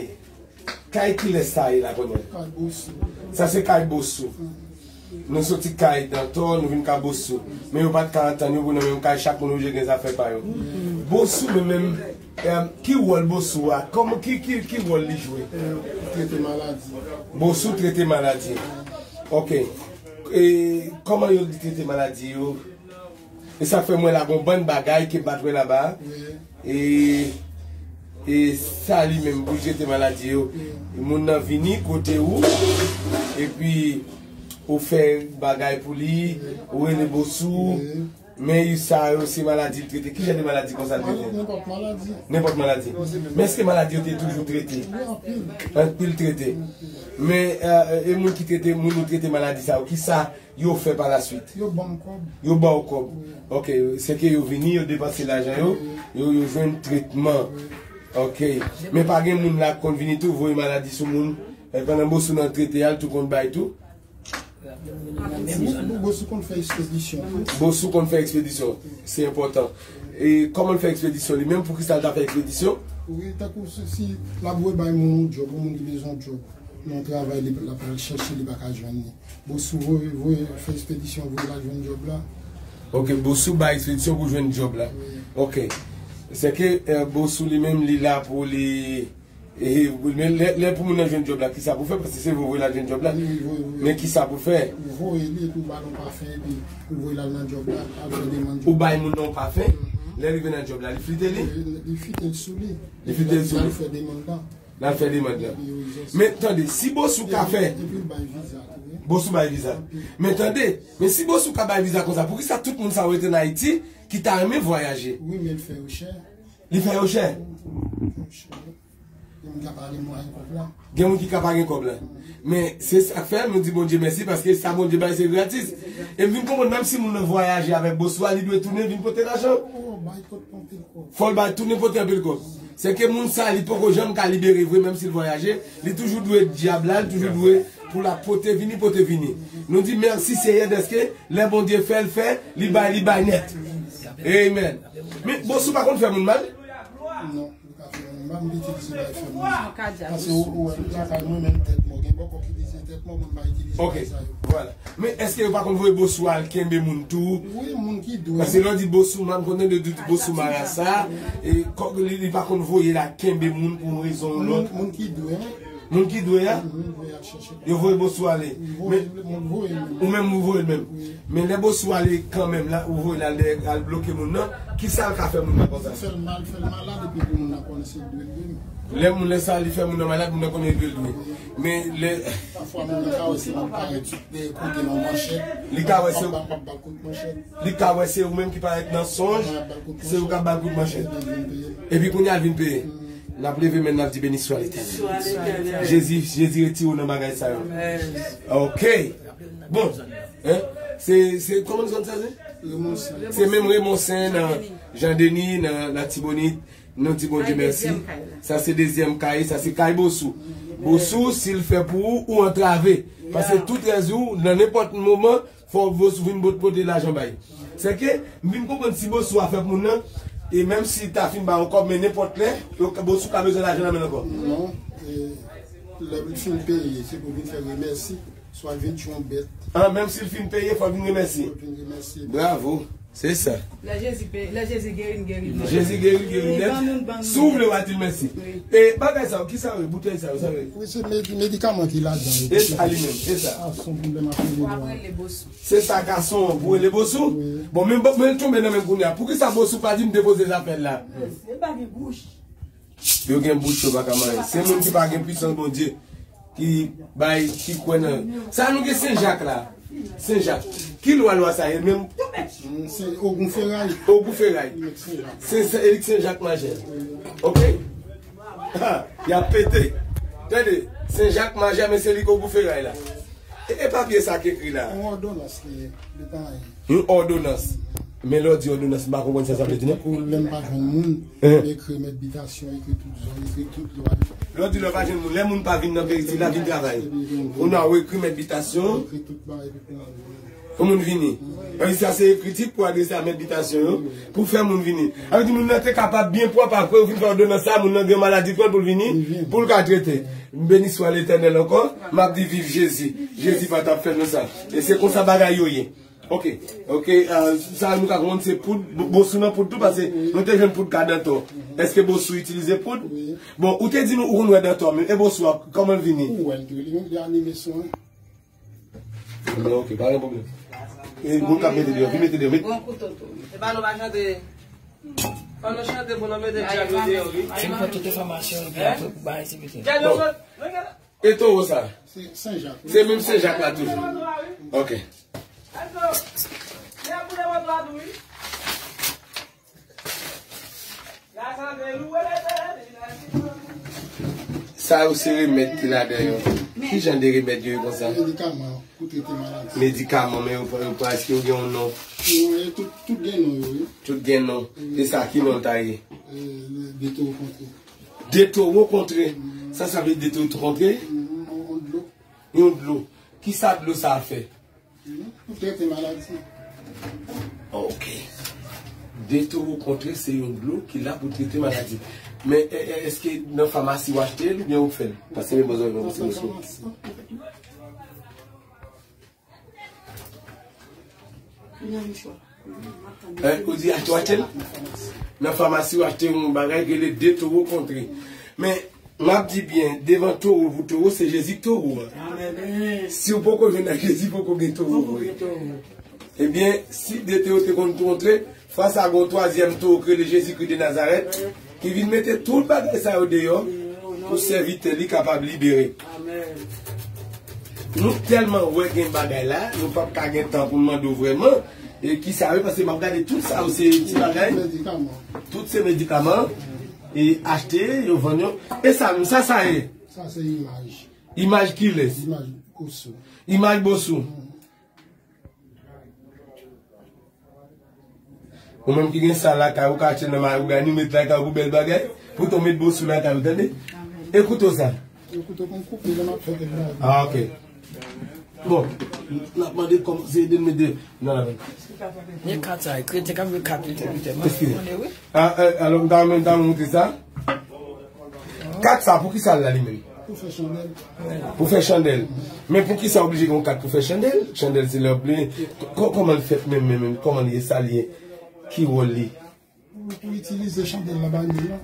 Kay kilès sa ye la kounye a? Kay Bosou. Sa se kay Bosou. Nou soti kay Dantò, nou vin ka Bosou. Men yo pa t ka antann yo pou nan menm kay, chak moun oblije gen zafè pa yo. Bosou, men menm, em, ki wòl Bosou a? Kòman, ki, ki, ki wòl li jwe? Trete maladi. Bosou trete maladi. Ok. E kòman yo trete maladi yo? E sa fè mwen la gon bann bagay ke m pa t wè laba. E, e sa li menm pou trete maladi yo. Moun nan vini kote ou, epi ou fè bagay pou li, ou rele Bosou. Men sa yo se maladi l trete. Ki jan de maladi konsa l trete? Nenpòt maladi. Nenpòt maladi. Men èske maladi yo te toujou trete? Wi, anpil. Anpil trete. Men, e, e moun ki trete, moun ou trete maladi sa yo, ki sa yo fè pa la suite? Yo ban m kòb. Yo ba w kòb. Wi. Ok, se ke yo vini, yo depanse lajan yo, yo, yo jwenn tretman. Wi. Ok. Men pa gen moun la k konn vini tou, voye maladi sou moun. E pandan Bosou nan trete a, l tou konn bay tou. Bosou konn fè ekspedisyon. Bosou konn fè ekspedisyon. Se enpòtan. E kòman l fè ekspedisyon li menm? Poukisa l ta fè ekspedisyon? Wi, tankou si, si l ap voye bay moun yon djòb, yon moun ki bezwen yon djòb. Nan travay li, l ap al chèche, li pa ka jwenn li. Bosou voye, voye, fè ekspedisyon, voye l al jwenn djòb la. Ok, Bosou bay ekspedisyon pou jwenn djòb la. Wi. Ok. Se ke, e, Bosou li menm, li la pou li, e, men lè, lè pou moun nan jwenn djòb la, ki sa pou fè? Paske se voye l al jwenn djòb la. Wi, wi, wi. Men ki sa pou fè? Ou voye li, epi ou ba l yon pafen, epi ou voye l al nan djòb la, al fè demann djòb. Ou bay moun nan yon pafen, lè l rive nan djòb la, li flite li? Wi, li flite l sou li. Li flite l sou li. Epi l al fè demann la. L al fè demann nan. Men tande, si Bosou ka fè. Epi l bay viza tou, wi. Bosou bay viza. Men tande, men si Bosou ka bay viza konsa, poukisa tout moun sa yo rete ann Ayiti ki ta renmen vwayaje? Wi, men l fè yo chè. Li fè yo chè? Fè yo chè. Gen moun ki ka pa gen mwayen kòb la. Gen moun ki ka pa gen kòb la. Men se sa k fè nou di Bondye mèsi, paske sa Bondye bay se gratis. E m vin konprann, menm si moun nan vwayaje avèk Bosou a, li dwe tounen vin pote lajan. Oh, bay tout anpil kòb. Fò l bay tout nenpòt anpil kòb. Se ke moun sa, li poko janm ka libere vre, menm si l vwayaje, li toujou dwe dyab la, li toujou dwe pou l ap pote vini, pote vini. Nou di mèsi Seyè dèske lè Bondye fè, l fè, li bay, li bay nèt. Amen. Men Bosou pa konn fè moun mal? Non, li pa fè moun mal, m pa itilize bay fè moun mal. Paske ou, ou wè, lakay mwen menm tèt mò, gen bòkò ki itilize tèt mò, mwen m pa itilize bagay sa yo. Ok, vwala. Men èske yo pa konn voye Bosou al kenbe moun tou? Wi, moun ki dwe. Paske lè w di Bosou, m konn tande yo di Bosou marasa, e kòk li, li pa konn voye l al kenbe moun pou yon rezon ou lòt. Moun, moun ki dwe, wi. Moun ki dwe a? Wi, moun dwe al chèche. Yo voye Bosou ale. Voye, moun voye l menm. Ou menm ou voye l menm. Wi. Men lè Bosou ale kanmenm, la, ou voye l al dèyè, al bloke moun nan, ki sa l ka fè moun nan konsa? Fè l mal, fè l malad, epi pou moun nan konnen se l dwe l dwe. Lè moun, lè sa li fè moun nan malad, moun nan konnen l dwe l dwe. Men lè Pafwa moun nan ka wè se moun parèt sou dèyè kote nan manchèt. Li ka wè se, m ap, m ap ba l kout manchèt. Li ka wè se ou menm ki parèt nan sonj, se ou k ap ba l kout manchèt. Epi kounye a l vin peye. N ap leve men n, n ap di, beni swa Letènèl. Jezi, Jezi retire w nan bagay sa yo. Ok. Bon. Hein? Se, se, kòman nou konn sa, se? Remonsen. Se menm Remonsen nan Jan Deni, nan Latibonit. Nou di Bondye mèsi. Sa se dezyèm kay, sa se kay Bosou. Bosou, si l fè pou ou, ou antrave. Paske tout rès ou, nan nenpòt moman, fò Bosou vin bot pote lajan bay. Se ke, m vin konprann si Bosou a fè pou moun nan, e menm si ta fin ba yon kòb, men nenpòt lè, yo, Bosou ka bezwen lajan nan men l ankò. Non, e, lè l fin peye, se pou vin fè remèsi, swa vin tchwe yon bèt. Ah, menm si l fin peye, fò l vin remèsi. Fò l vin remèsi. Bravo. Se sa. Lè Jezi pe-, lè Jezi geri n, geri n nèt. Jezi geri n, geri n nèt. Ban nou, ban nou. Si w vle, w a di l mèsi. Wi. E bagay sa yo, ki sa yo ye? Boutèy sa yo, sa yo ye? Wi, se medi-, medikaman ki ladan yo. E sa li menm, e sa. Ah, se yon pwoblèm ak medikaman. Se sa gason pou rele Bosou? Wi. Bon, men, men l tonbe nan men m kounye a. Poukisa Bosou pa di m depoze zafè l la? Mesye pa gen bouch. Yo gen bouch, yo pa ka manyen. Se moun ki pa gen pwisans Bondye ki bay, ki kwè nan. Sa nou gen Sen Jak la. Sen Jak. Ki lwa, lwa sa ye menm? Mm, se Ogou Feray. Ogou Feray. Sen Jak. Se, se, e li k Sen Jak Majè. Ok? Ha, y ap pete. Tande, Sen Jak Majè, men se li k Ogou Feray la. E, e papye sa k ekri la? Yon òdonans li ye, li pa anyen. Yon òdonans. Men lè w di òdonans, m pa konprann sa sa vle di, non? Pou lè m pa jwenn moun, m ekri mèt bitasyon, ekri tout zòn, ekri tout lwa. Lè w di lè w pa jwenn moun, lè moun pa vin nan peyi la, vin travay. Ou nan, ou ekri mèt bitasyon. Ekri tout bagay, epi pou moun vini. Pou moun vini. Paske sa se ekriti pou adrese a mèt bitasyon yo, pou fè moun vini. Sa vle di moun nan te kapab byen pwòp, apre yo fin fè òdonans sa, moun nan gen maladi pran pou l vini, pou l ka trete. M beni swa Letènèl ankò, m ap di viv Jezi. Jezi pa t ap fè nou sa. E se konsa bagay yo ye. Ok, ok, ah, sa nou ka konn se poud, bo- bosou nan poud tou, paske nou te jwenn poud ka dantò. Èske bosou itilize poud? Bon, ou te di nou ou konn wè dantò, men e bosou a, kòman l vini? Ou wè l tou, li menm li anime sou an. Non, ok, pa gen pwoblèm. E moun k ap mete deyò, vin mete deyò, met. Bon kouto tou. E pa nou pa chante. Fò nou chante pou nou mete dyab yo deyò, wi. Se pou tout enfòmasyon, epi apre pou bay se mete. Dyab yo sot. E towo sa? Se Sen Jak. Se menm Sen Jak la toujou. Ok. Sa yo se remèd ki ladan yo. Ki jan de remèd yo ye konsa? Medikaman pou trete maladi. Medikaman, men yo, yo pa, èske yo gen yon non? Non, e tout, tout gen non yo, wi. Tout gen non. E sa ki non l ta ye? E, de towo kontre. De towo kontre. Sa, sa vle di de towo kontre? Yon, yon dlo. Yon dlo. Ki sa dlo sa a fè? Pou trete maladi. Ok. De towo kontre se yon dlo ki la pou trete maladi. Men, e, e, èske nan famasi w achte l oubyen ou fè l? Paske men bezwen yon ti mesye. Nan mouchwa. Eh, ou di achte w achte l? Nan famasi w achte yon bagay ki rele de towo kontre. Men, m ap di byen, devan towo pou towo, se Jezi k towo a. Amèn. Si w poko jwenn ak Jezi, poko gen towo vre. Ebyen, si de towo te konn kontre, fwa sa gon twazyèm towo ki rele Jezikri de Nazarèt, ki vin mete tout bagay sa yo deyò pou sèvitè li kapab libere. Nou tèlman wè gen bagay la, nou p ap ka gen tan pou n mande w vrèman, e ki sa yo, paske m ap gade tout sa yo se ti bagay. Medikaman. Tout se medikaman, e achte, yo vann yo. E sa menm, sa, sa ye? Sa se imaj. Imaj kilès? Imaj bosou. Imaj bosou. Ou menm ki gen sa lakay ou, ka achte nan mayouga, nou met lakay ou pou bèl bagay. Poutan w met bosou lakay ou, tande? E kouto sa? E kouto pou m koupe, lè m ap fè tèt bagay. Ah, ok. Bon, n ap mande kòmanse ede n met de nan lavi. Men kat sa, kretyen k ap jwe kat, wi, wi. Ah, eh, alò, m ta renmen, m ta renmen montre sa. Kat sa, pou ki sa l la li menm? Pou fè chandèl. Pou fè chandèl. Men pou ki sa oblije gen yon kat pou fè chandèl? Chandèl se lè w ap li. Kò-, kòman l fèt menm, menm, menm? Kòman l ye? Sa l ye? Ki wòl li? Pou, pou itilize chandèl la ba nou an.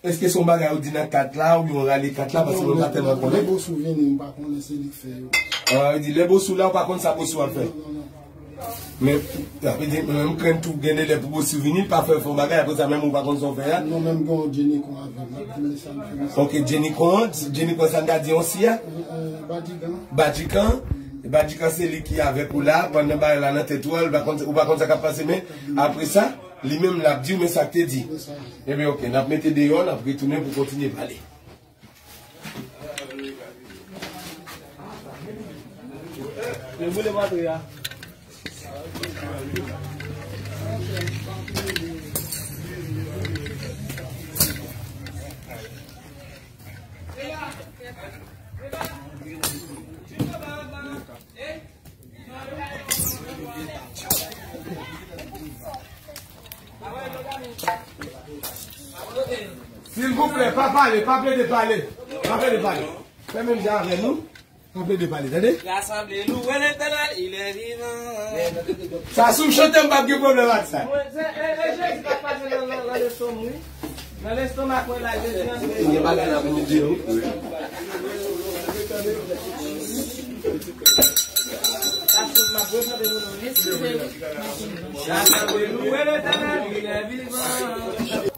Èske se yon bagay ou di nan kat la, oubyen yon rale kat la, paske mwen pa tèlman konnen. Lè bosou vini, m pa konnen se li k fè yo. Ah, yo di lè bosou la, ou pa konn sa bosou ap fè. Non, non, non. Men, sa vle di, mwen menm krenn tou gen de lè pou bosou vini, l pa fè, fè yon bagay, apre sa menm ou pa konn sa w fè a. Non, menm gen yon Djenikon avè m, l ap di m sa m fè m sa. Ok, Djenikon, Djenikon sa n ta di yon si a? Eh, eh, Badjikan. Badjikan. Badjikan se li ki avèk ou la, pandan bagay la nan tèt ou a, ou pa konn, ou pa konn sa k ap pase, men apre sa, li menm l ap di w, men sa k te di. Ebyen, ok, n ap mete deyò, n ap retounen pou kontinye pale. Silvouplè, pa pale, pa plede pale. Pa plede pale. Fè menm jan avè nou. Pa plede pale, tande? Rasanble, louwe Letènèl, il est vivant. Sa si w chante, m p ap gen pwoblèm ak sa. Mwen, se, e, e Jezi k ap pase nan, nan, nan lestomak mwen. Nan lestomak mwen la, Jezi antre. Gen bagay la pou nou di yo. Sa si m ap repete pou nou, wi. Rasanble, louwe Letènèl, il est vivant.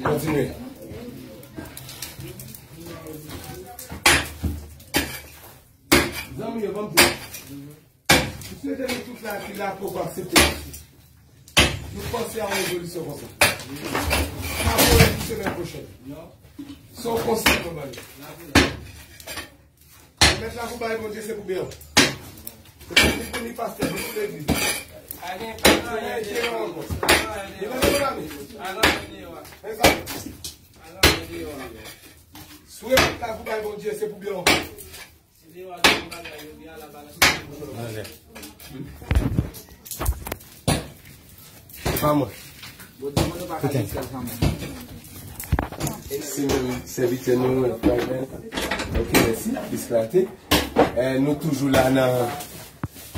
Kontinye. Zanmi yo, ban m di. M swete nou tout la ki la poko aksepte. Nou panse a yon rezolisyon konsa. N ap reyouti semèn pwochèn. Se yon konsèy mwen ba nou. Mèt la pou bay Bondye se pou byen. Se pa ni pou ni pastè, ni pou legliz. Se yon enterè ankò. Nou tande, mezanmi? Mezanmi. Sou remèt la pou bay Bondye se pou byen ankò. Pa mwen. Poutèt. Se menm sèvitè nou, Private. Ok, mèsi. Bisklate. Eh, nou toujou la nan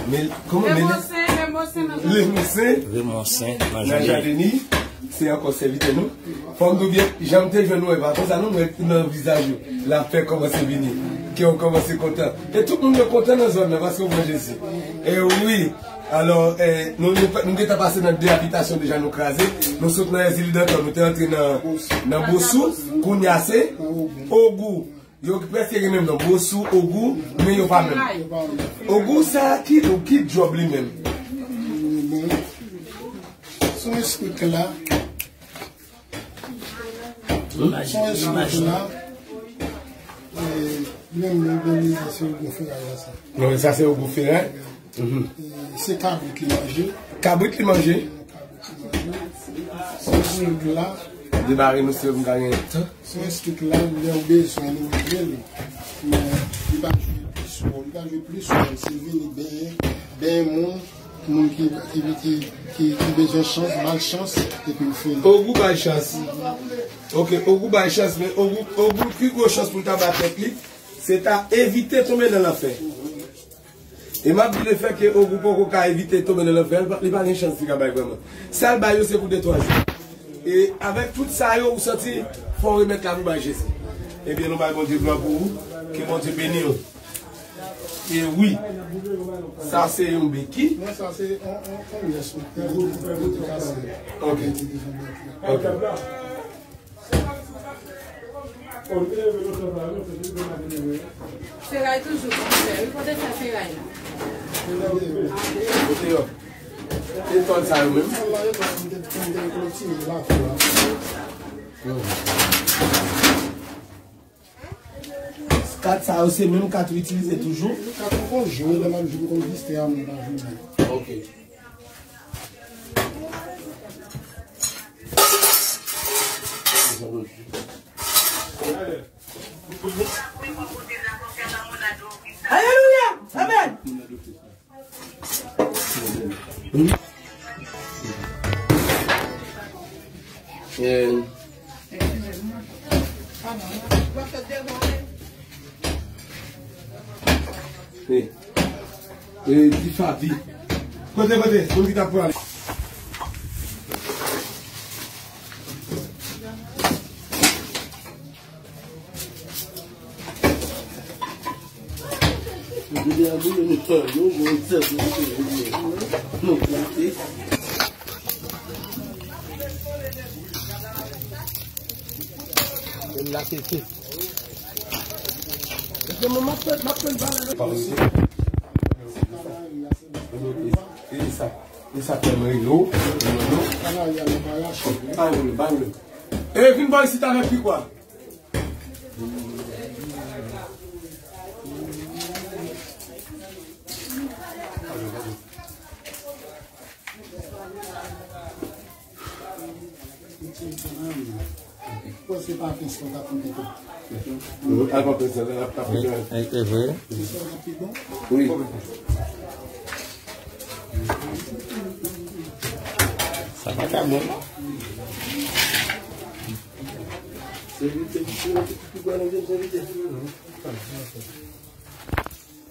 Mil, kòman Mil? Lemonsen, Lemonsen nan Lemonsen. Lemonsen, nan Nan Jadeni. Jadeni. Se ankò sèvitè nou. Fò m di w byen, jan m te jwenn nou, e pa konsa non, mwen nan vizaj yo. L ap fè kòmanse vini. Kè w kòmanse kontan. E tout moun yo kontan nan zòn nan, paske w pran Jezi. E wi. Alò, eh, nou, nou, nou gentan pase nan de abitasyon deja nou kraze. Nou sot nan Èzili Dantò, nou te antre nan, nan Bosou. Kounye a se Ogou. Yo prèske gen menm non. Bosou, Ogou, men yo pa menm. Ogou sa ki, ki djòb li menm? Bon, se yon espri kla. Se yon espri kla. E, menm nou, menm li, se Ogou Feray la sa. Non, sa se Ogou Feray. Mhm. E, se kabrit li manje. Kabrit li manje. Se yon espri kla. Debare nou se m ka gen tan. Se yon espri kla, lè w bezwen li, ou rele li. Men, li pa jwe plis wòl, li pa jwe plis wòl. Se vini benyen, benyen moun, moun ki, ki, ki, ki, ki bezwen chans, ba l chans, epi l fini. Ogou bay chans. Ok, Ogou bay chans, men Ogou, Ogou pi gwo chans pou l ta ba tèt li, se ta evite tonbe nan lanfè. E m ap di lefètke Ogou poko ka evite tonbe nan lanfè a, li pa, li pa gen chans li ka bay vrèman. Sa l bay yo se pou de twa jou. E avèk tout sa yo, ou santi fò w remèt la pou bay Jezi. Ebyen, nou bay Bondye glwa pou ou. Ke Bondye beni w. E wi, sa se yon beki. Non, sa se on, on, on yès, wi. Li te kase. Ok. Ok. Feray toujou pou fè. Wi, kote fè feray la? Kote yo? E tòl sa yo menm? Kat sa yo se menm kat ou itilize toujou? Kat ou konn jwe, lè m ap jwe, m konn viste a, mwen pa jwe. Ok. Alelouya! Amèn! Eh. Eh. Eh, Difavi. Kote, kote, moun ki t ap pran. E sa, e sa fè mwen yo, mwen yo. E vin bò isit avèk pikwa. Bon, se pa pens mwen t ap mete tou. Al pa pens la, l ap tape. E, e, e vre? Se sa k ap pi bon? Wi. Sa pa ka bon, non? Se vite, se vite, se vite.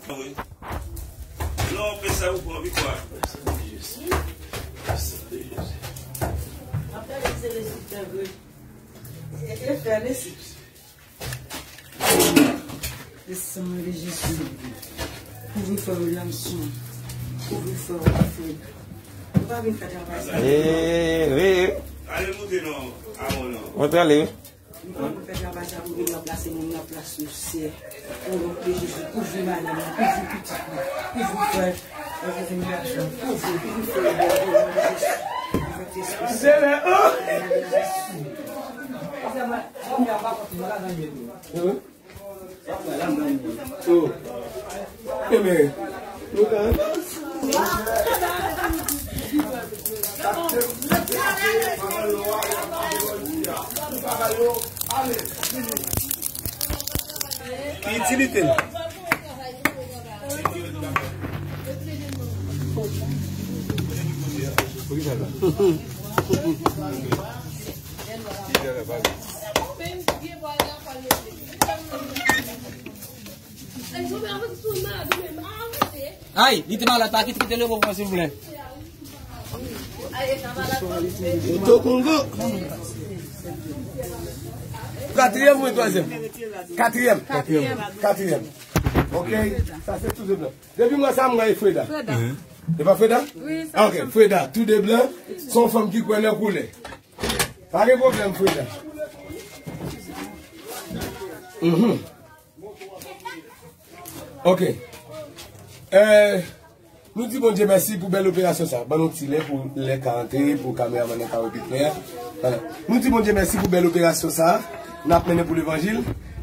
Wi. Non, fè sa ou pran vikwa. Mèsi Jezi. Mèsi Jezi. Apèl se rezilta vre. E, e fè lesi. Le sang de Jésus. Kouvri frè Williamson. Kouvri fè w, Fred. Nou pa vin fè travay sa. Eh, wi. Ale monte non, Amon non. Monte ale, wi. Nou pa vin fè travay sa pou vin ranplase moun nan plas nou, sè. O non de Jezi, kouvri madanm nan, kouvri pitit mwen, kouvri frè, kouvri gason, kouvri, kouvri frè, o non de Jezi. Kouvri Jezi. Ki itilite l? Ay, li te malad, pa kite, kite levo pou mwen, silvouplè. Tokongo. Katriyèm ou twazyèm? Katriyèm. Katriyèm. Katriyèm. Ok, sa se tou de blan. Depi mwen sa, mwen e Freda. Freda. E pa Freda? Wi, sa. Ah, ok, Freda, tou de blan, se yon fanm ki kwè nan koulè. Pa gen pwoblèm, Freda. Mhm. Ok. Euh, nou di Bondye mèsi pou bèl operasyon sa. Ban nou ti lè pou lè ka antre, pou kameramann nan ka wè pi klè. Vwala. Nou di Bondye mèsi pou bèl operasyon sa. N ap mennen pou levanjil.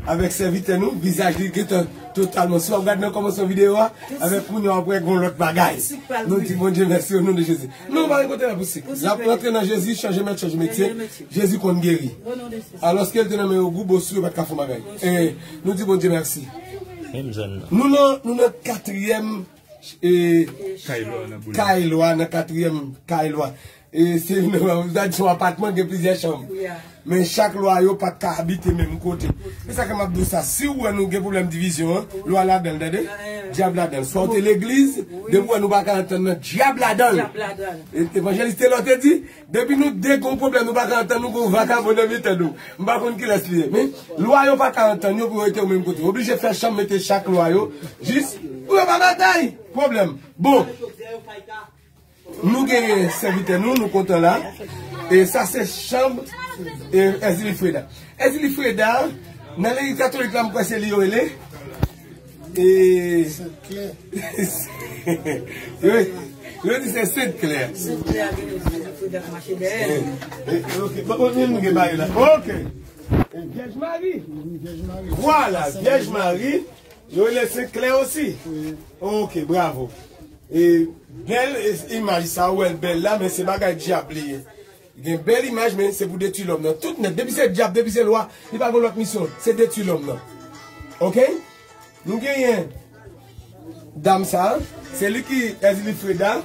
Avèk sèvitè nou, vizaj li gentan totalman. Si w ap gade nan kòmansman videyo a, avèk kounye a w ap wè gon lòt bagay. Nou di Bondye mèsi o non de Jezi. Non, pa gen kote la pou sik. L ap rantre nan Jezi, chanje mèt, chanje metye. Jezi konn geri. Alòske l te nan men yo, gou bosou yo pa t ka fè yon bagay. E nou di Bondye mèsi. Menm zòn nan. Nou nan, nou nan katriyèm, e, kay lwa nan Boulay. Kay lwa, nan katriyèm kay lwa. E se yon, se yon apatman gen plizyè chanm. Men chak lwa yo pa t ka abite menm kote. Se sa ke m ap di w sa. Si w wè nou gen pwoblèm divizyon, lwa ladan l, tande? Dyab ladan l. Swa w te legliz, depi w wè nou pa ka antann nan, dyab ladan l. Evanjelis Telò te di, depi nou de gen yon pwoblèm, nou pa ka antann, nou gen yon vakabon nan mitan nou. M pa konn kilès li ye. Men lwa yo pa ka antann yo pou yo rete yo menm kote. Oblije fè chanm, mete chak lwa yo jis pou yo pa batay. Pwoblèm. Bon. Nou genyen sèvitè nou, nou kontan la. E sa se chanm, e, Èzili Freda. Èzili Freda, nan legliz katolik la, m kwè se li yo rele. E, Sent Klè. Yo, yo di se Sent Klè. Sent Klè ak Èzili Freda k mache dèyè. E, e, ok. Bon, bon, nou gen bagay la. Ok. E Vyèj Mari. Wi, Vyèj Mari. Vwala, Vyèj Mari. Yo rele Sent Klè osi. Wi. Ok, bravo. E bèl, e, imaj sa, ou wè l bèl la, men se bagay dyab li ye. Gen bèl imaj, men se pou detwi lòm nan. Tout nèt, depi se dyab, depi se lwa, li pa gen lòt misyon, se detwi lòm nan. Ok? Nou genyen dam sa, se li ki Èzili Freda,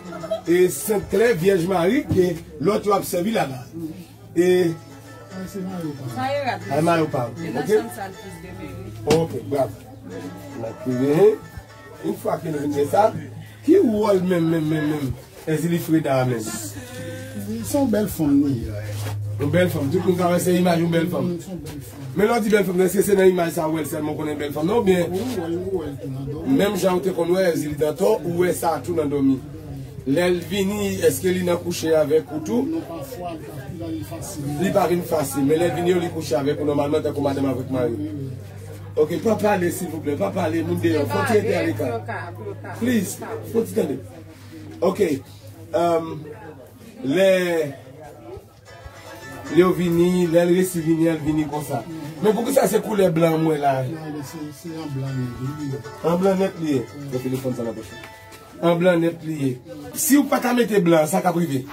e Sent Klè, Vyèj Mari, ke lòt yo ap sèvi la la. E Ay, se mayo pa m. Sa e rad, mesye. Ay, mayo pa m. E nan chanm sa l plis demere. Ok, bravo. N ap prive. Yon fwa ke nou vin gen sa, ki wòl menm, menm, menm, menm Èzili Freda a menm? Se yon bèl fanm li ye. Yon bèl fanm. Tout moun ka wè se imaj yon bèl fanm. Mm, se yon bèl fanm. Men lè w di bèl fanm, èske se nan imaj sa ou wè l sèlman ou konnen bèl fanm nan, oubyen menm jan ou te konn wè Èzili Dantò, ou wè sa tou nan dòmi? Lè l vini, èske li nan kouche avèk ou tou? Non, pafwa, li pa, li pa vin fasil. Li pa vin fasil, men lè l vini yo, li kouche avèk ou nòmalman, tankou madanm avèk mari. Wi, wi. Ok, pa pale, silvouplè, pa pale, moun deyò, fò ti rete aleka. Please, fò ti tande. Ok, um, lè Lè yo vini, lè l resi vini an, l vini konsa. Men poukisa se koulè blan m wè la? Non, men se, se an blan nèt li ye. An blan nèt li ye. Gen telefòn sa nan pòch la. An blan nèt li ye. Si w pa ta mete blan, sa k ap rive?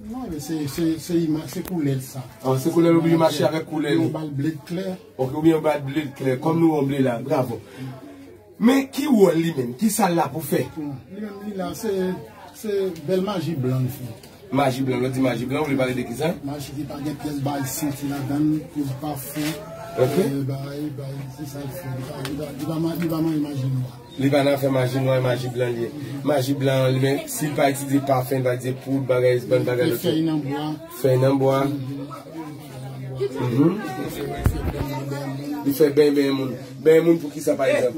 Non, men se, se, se imaj, se koulè l sa. Ah, se koulè l oblije mache avèk koulè li. Yo ba l ble klè. Ok, oubyen yo ba l ble klè, kòm nou wè yon ble la. Bravo. Men ki wòl li menm? Ki sa l la pou fè? Bon, li menm li la, se, se bèl maji blan l fè. Maji blan, lè w di maji blan, ou vle pale de ki sa? Maji ki pa gen pyès bagay santi ladan l, pyès pafon, ok, e, bagay, bagay, se sa l fè. Li pa, li pa, li pa ma-, li pa manje maji nwa. Li pa nan fè maji nwa, maji blan li ye. Maji blan, li menm, si l pa itilize pafen, li pa itilize poud, bagay, bann bagay lòt yo. Fèy nan bwa. Fèy nan bwa. Mhm. Mhm. Li fè benyen benyen moun. Benyen moun pou kisa, pa egzanp?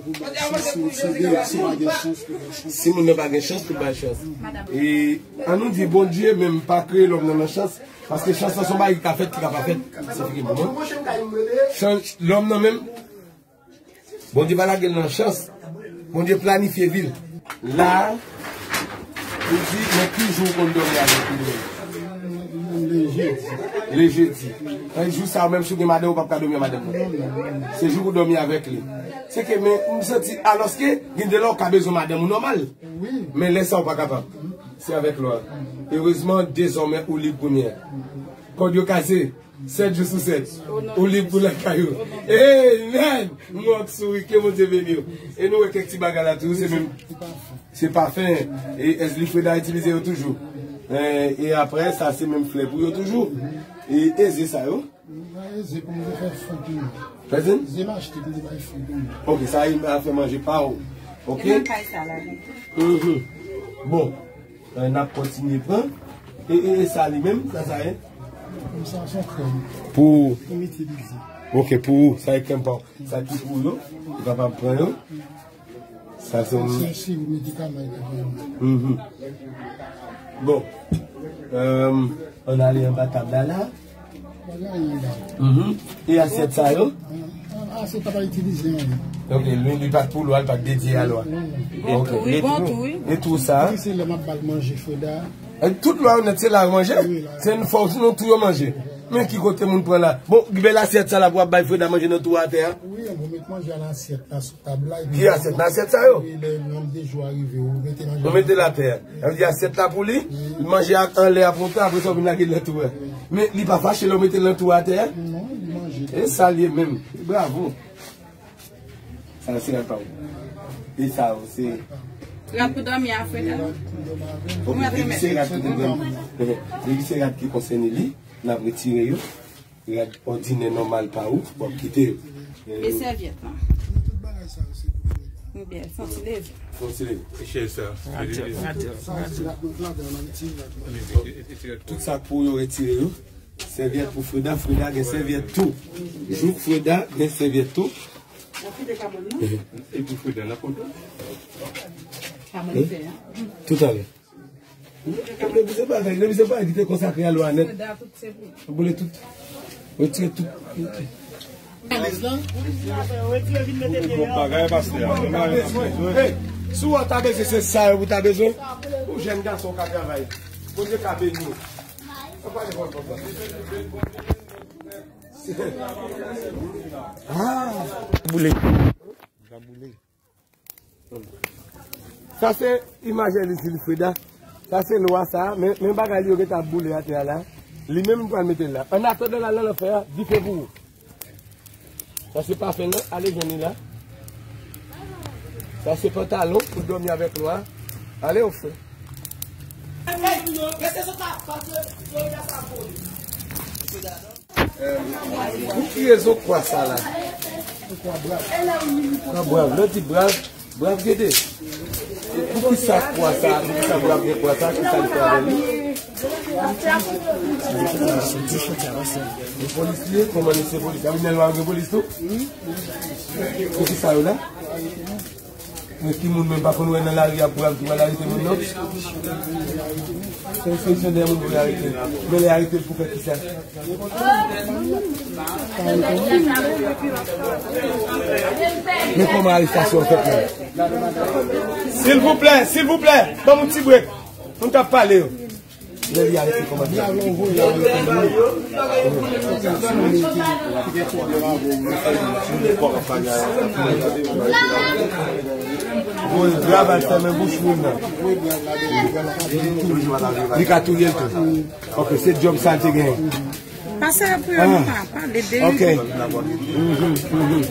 Si, si, si, si w pa gen chans, ou gen chans. Si moun nan pa gen chans, ou bay chans. E, an nou di, Bondye menm pa kreye lòm nan nan chans, paske chans lan se yon bagay ki ka fèt, ki ka pa fèt. Se figi pou mwen. Chans, lòm nan menm, Bondye pa lage l nan chans. Bondye planifye vi l. La, ou di, men ki jou ou konn dòmi avèk li menm? Le jedi. Le jedi. Nan jou sa yo, menm si w gen madanm, ou p ap ka dòmi ak madanm nan. Se jou pou w dòmi avèk li. Se ke, men, m santi, alòske, gen de lè ou ka bezwen madanm ou nòmal. Men lè sa ou pa kapab. Se avèk lwa. Erezman, dezòmè ou lib kounye a. Kòd yo kase. Sèt jou sou sèt. Ou lib pou lakay ou. Amen! M wè w k souri, ke Bondye beni w. E nou wè kèk ti bagay la tou, se menm. Se pafen. E Esli Freda itilize yo toujou. E, e apre, sa se menm flè pou yo toujou. E eze sa yo. Eze pou mwen fè fon pou mwen. Fè zen? Eze m achte pou mwen bay fon pou mwen. Ok, sa e a fè manje pa ou. Ok? E nan kay sa la, wi. Mhm. Bon. E, n ap kontinye pran. E, e, e sa li menm, sa, sa ye? Sa se yon krèm. Pou? Pou m itilize. Ok, pou ou, sa e krèm pa ou. Sa ki pou yo, ou kapab pran yo. Sa se yon... Se yon medikaman ki pran. Mhm. Bon. Euh, ann ale anba tab la, la. Mhm. E asyèt sa yo? Ah, ah, se pa, pa itilize anyen. Ok, li, li pa t pou lwa, li pa t dedye a lwa. Non, non. Ok. Wi, bon tou, wi. E tou sa? Wi, se lè m ap ba l manje, Freda. E tout lwa yo nèt, se la yo manje? Wi, la. Se yon fòs, sinon tou yo manje. Men ki kote moun pran la? Bon, bèl asyèt sa la pou ap bay Freda manje nan tou atè a? Wi, bon, met manje a nan asyèt la. Ki asyèt? Nan asyèt sa yo? Wi, lè nonb de jou a rive, ou mete manje. Ou mete l atè a. Sa vle di asyèt la pou li, li manje ak anlè a pou yon tan, apre sa ou vin lage l nan tou a. Men li pa fache lè ou mete l nan tou a atè a? Non, li manje. E sa l ye menm. Bravo. Sa se rad pa ou. E sa ou se rad pou dòmi a Freda. Ok, depi se rad ki pou dòmi. Depi se rad ki konsène li, n ap retire yo. Rad òdinè nòmal pa ou, w ap kite yo. E sèvyèt lan? Tout bagay sa yo se pou Freda. Ebyen, fon ti leve. Fon ti leve. E chèz sa. Radyo, radyo, radyo. Tout sa pou yo retire yo. Sèvyèt pou Freda, Freda gen sèvyèt tou. Jouk Freda gen sèvyèt tou. E pou Freda, n ap kontan. Tout alè. Depi se bagay, depi se bagay ki te konsakre a lwa nèt. Boule tout. Retire tout. Legliz la. Bon bagay, pastè a. Hey, si w ta bezwen, se sa yo pou ta bezwen. Ou jèn gason ka travay. Bondye ka beni w. Ah. Boule. Sa se imaj Esli Freda. Sa se lwa sa. Men, men bagay li yo gentan ap boule atè a la. Li menm m pral mete l la. Annatandan l al nan lanfè a, dife pou ou. Sa se pafen nan, ale jwenn li la. Sa se pantalon pou dòmi avèk lwa. Ale, yon frè. Pou ki rezon kwa sa la? Kwa brav, lè w di brav, brav gede. Pou ki sa kwa sa, pou ki sa brav gen kwa sa, ki sa li fè avè li? Li polis li ye, kòman li se polis? Sa vle di nan lwa yo gen polis tou? Pou ki sa yo la? Men ki moun menm pa konn wè nan lari a pou al, pou al arete moun non. Se yon seleksyon de moun pou arete. Men lè arete l pou fè kisa? Men kòman arestasyon an fèt la? Silvouplè, silvouplè, ban m yon ti brek. Moun k ap pale yo. Lè li arete kòmandan. Bon, li travay fèmen bouch moun nan. Li ka touye l tou. Ok, se djòb sa l te genyen. Pase apre yo, nou pa pale de li. Ok. Mhm, mhm, mhm,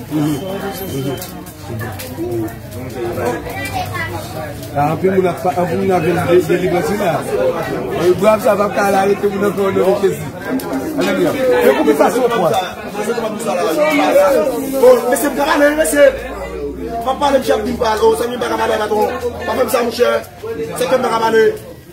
mhm. Ah, anpil moun ap, anpil moun ap vin de, delivrans la. Brav sa p ap ka al arete moun ankò o non de Jezi. Alelouya. E pou ki fason w kwè? O, mesye, m ka pale, mesye. M ap pale, m chèf di m pale. O, zanmi, m pa ka pale, patwon. Pa fè m sa, monchè. Se ke m pa ka pale.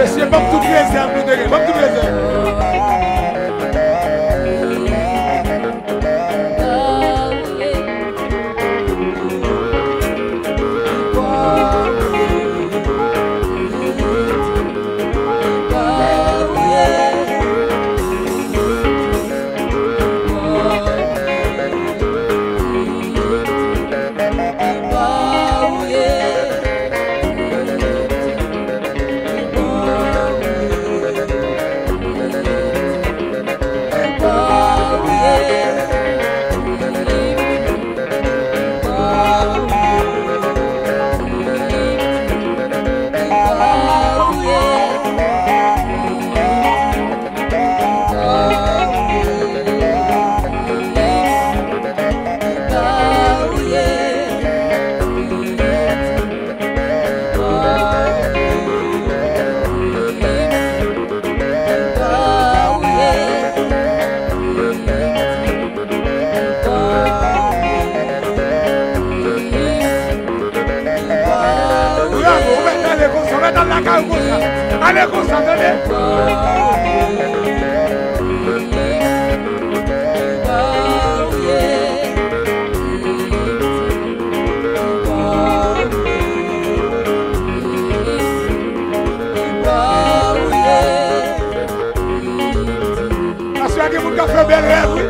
Mesye, ban m tout rezèv nou te gen. Ban m tout rezèv. Bravo, ou mèt ale konsa, ou mèt al lakay ou konsa. Ale konsa, tande. Aswè gen moun k ap fè bèl rèv, wi.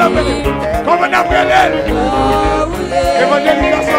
Kòman n ap rele l? Evanjelis